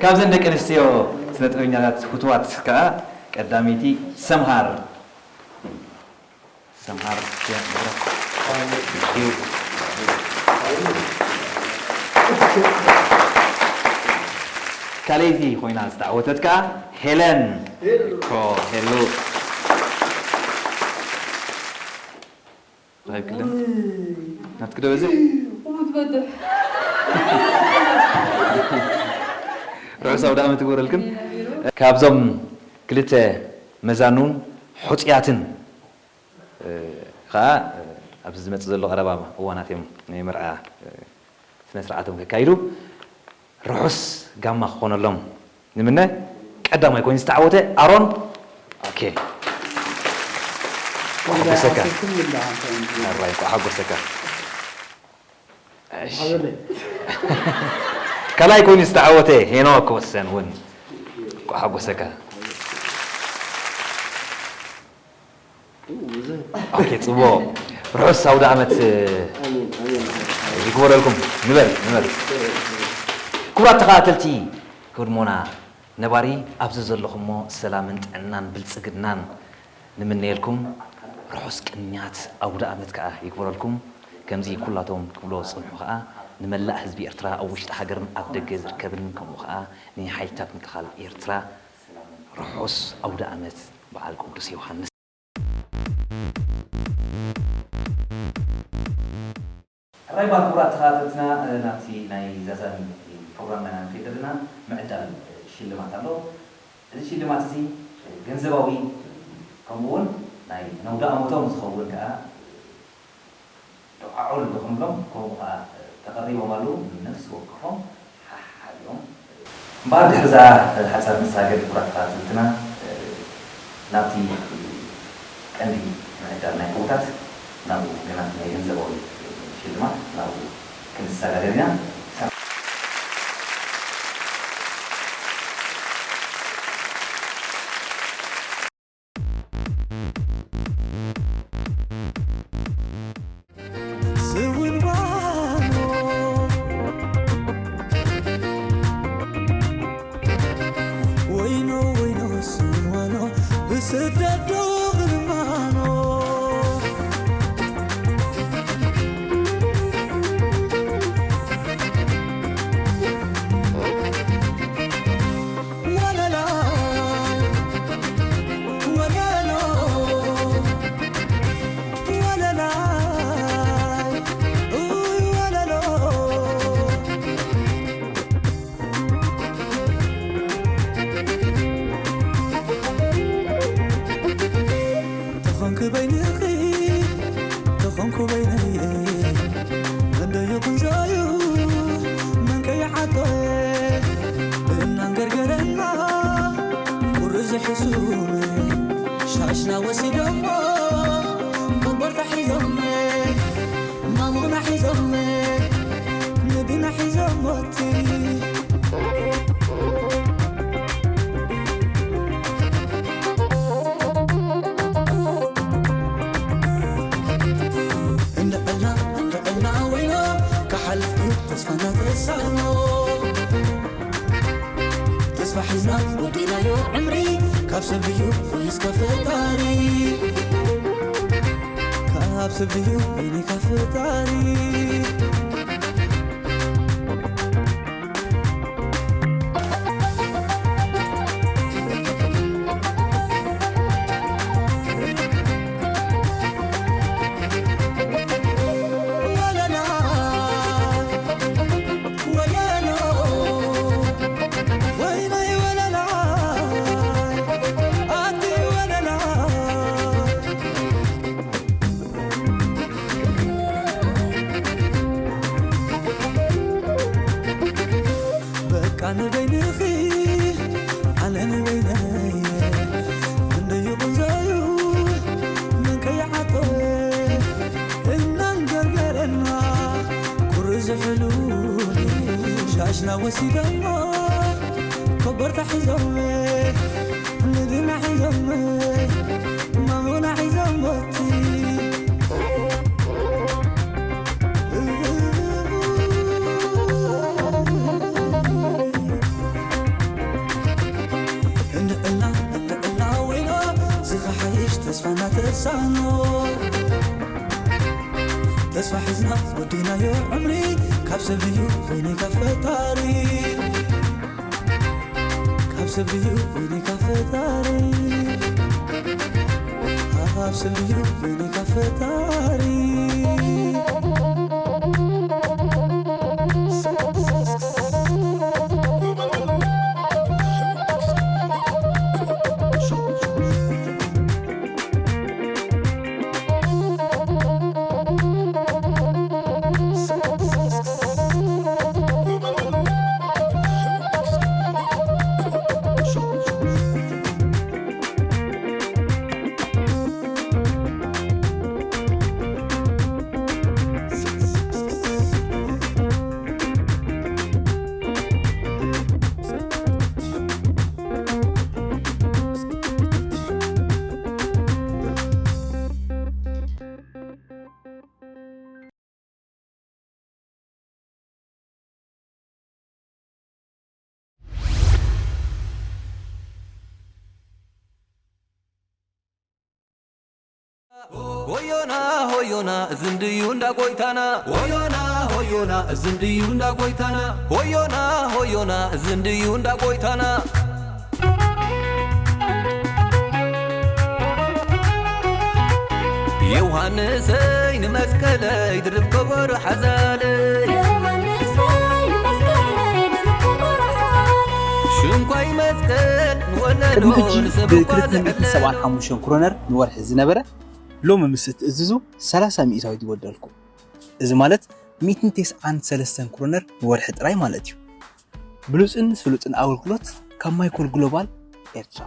ካብዘን ደቂ ኣንስትዮ ስነ ጥበበኛታት ፍትዋት ከዓ ቀዳመይቲ ሰምሃር ሰምሃር ገብረ እዩ። ካልኣይቲ ኮይና ዝተዓወተት ከዓ ሄለን እኮ ሄሉ። ራይብ ክልም ናብቲ ክደበዝሕ እሙት በድሕ ርሑስ ኣውደ ዓመት ይግበረልክን። ካብዞም ክልተ መዛኑን ሕፁያትን ከዓ ኣብዚ ዝመፅእ ዘሎ ቀረባ እዋናት እዮም ናይ መርዓ ስነ ስርዓቶም ከካይዱ። ርሑስ ጋማ ክኾነሎም ንምነ። ቀዳማይ ኮይኑ ዝተዓወተ ኣሮን። ኦኬ። እንኳዕ ሓጎሰካ። ኣሮን፣ እንኳዕ ሓጎሰካ። እሺ። ካልኣይ ኮይኑ ዝተዓወተ ሄኖክ ወሰን እውን እንኳዕ ሓጎሰካ። ኦኬ፣ ጽቡቕ። ርሑስ ኣውደ ዓመት ይግበረልኩም። ንበል፣ ንበል። ክቡራት ተኸታተልቲ ህድሞና፣ ነባሪ ኣብዚ ዘለኹሞ ሰላምን ጥዕናን ብልጽግናን ንምነየልኩም። ርሑስ ቅንያት ኣውደ ዓመት ከኣ ይግበረልኩም። ከምዚ ኩላቶም ክብሎ ዝጸንሑ ከኣ ንመላእ ህዝቢ ኤርትራ ኣብ ውሽጢ ሃገርን ኣብ ደገ ዝርከብን ከምኡ ከኣ ንሓይልታት ምክልኻል ኤርትራ ርሑስ ኣውደ ዓመት በዓል ቅዱስ ዮሃንስ። ሕራይ እባ ክቡራት ተኸታተልትና፣ ናብቲ ናይ ዛዛሚ ፕሮግራምና ኢና ንኸይድ ዘለና። ምዕዳል ሽልማት ኣሎ። እዚ ሽልማት እዚ ገንዘባዊ፣ ከምኡ እውን ናይ ነውደ ኣመቶም ዝኸውን ከኣ ዶ ዓዑል ዶ ክንብሎም፣ ከምኡ ከኣ ተቐሪቦም ኣለዉ። ነፍሲ ወከፎም ሓሓዲኦም። እምበኣር ድሕሪ እዛ ሓጻር መሰጋገሪ ክቡራት ተኸታተልትና፣ ናብቲ ቀንዲ ምዕዳል ናይ ክቡታት ናብኡ፣ ገና ናይ ገንዘባዊ ሽልማት ናብኡ ክንሰጋገር ኢና። ወይኖ ወይኖ ስዋኖ ብስደት ዶ ግርማኖ። ወለላ ወለሎ ወለላ ኡይ ወለሎ። ተኾንኪ በይንኺ፣ ተኾንኩ በይነይ፣ መንዶ ይኹን ዛዩ፣ መን ከይዓጦ፣ እናንገርገረና፣ ቁሪ ዝሕሱም፣ ሻሽና ወሲዶሞ፣ ኮቦርታ ሒዞም፣ ማሙና ሒዞም፣ ንድና ሒዞሞቲ። እንዕልና፣ እንዕልና ወይኖ፣ ክሓልፍ እዩ ተስፋና ተሳእኖ። ተስፋ ሒዝና ወዲናዮ ዕምሪ፣ ካብ ሰብ ድዩ ወይስ ካብ ፈጣሪ? ካብ ሰብ ድዩ ወይኒ ካብ ፈጣሪ? በቃ ንበይንኺ ኣነ ንበይነይ እንደ ይኹን ዘዩ ምን ከይዓቆ እናንገርገረና ቁሪ ዝሕሉኒ ሻሽና ወሲዶሞ ኮበርታ ሒዞም ንድና ሒዞም ማሙና ሒዞም ሞቲ እንዕልና እንዕልና ወይኖ ዝኸሓይሽ ተስፋ እናተሳኖ ተስፋ ሒዝና ወዲናዮ ዕምሪ ካብ ሰብ እዩ ወይኒ ካብ ፈጣሪ ካብ ሰብ እዩ ወይኒ ካብ ፈጣሪ ካብ ሰብ እዩ ወይኒ ካብ ፈጣሪ ሆዮና ሆዮና፣ እዚ እንድዩ እንዳ ጎይታና። ሆዮና ሆዮና፣ እዚ እንድዩ እንዳ ጎይታና። ሆዮና ሆዮና፣ እዚ እንድዩ እንዳ ጎይታና። ዮሃንሰይ ንመስቀለይ ድርብ ከበሮ ሓዛለይ። ዮሃንሰይ ንመስቀለይ ድርብ ከበሮ ሓዛለይ። ሽንኳይ መስቀል ንወለዶ ቅድሚ ሕጂ ንሰብ እኳ ብክልተ ሚእትን ሰብዓን ሓሙሽተን ክሮነር ንወርሒ ዝነበረ፣ ሎሚ ምስ እትእዝዙ ሰላሳ ሚእታዊት ይወደልኩም። እዚ ማለት ሚእትን ተስዓን ሰለስተን ክሮነር ንወርሒ ጥራይ ማለት እዩ። ብሉጽን ስሉጥን ኣገልግሎት ካብ ማይኮል ግሎባል ኤርትራ።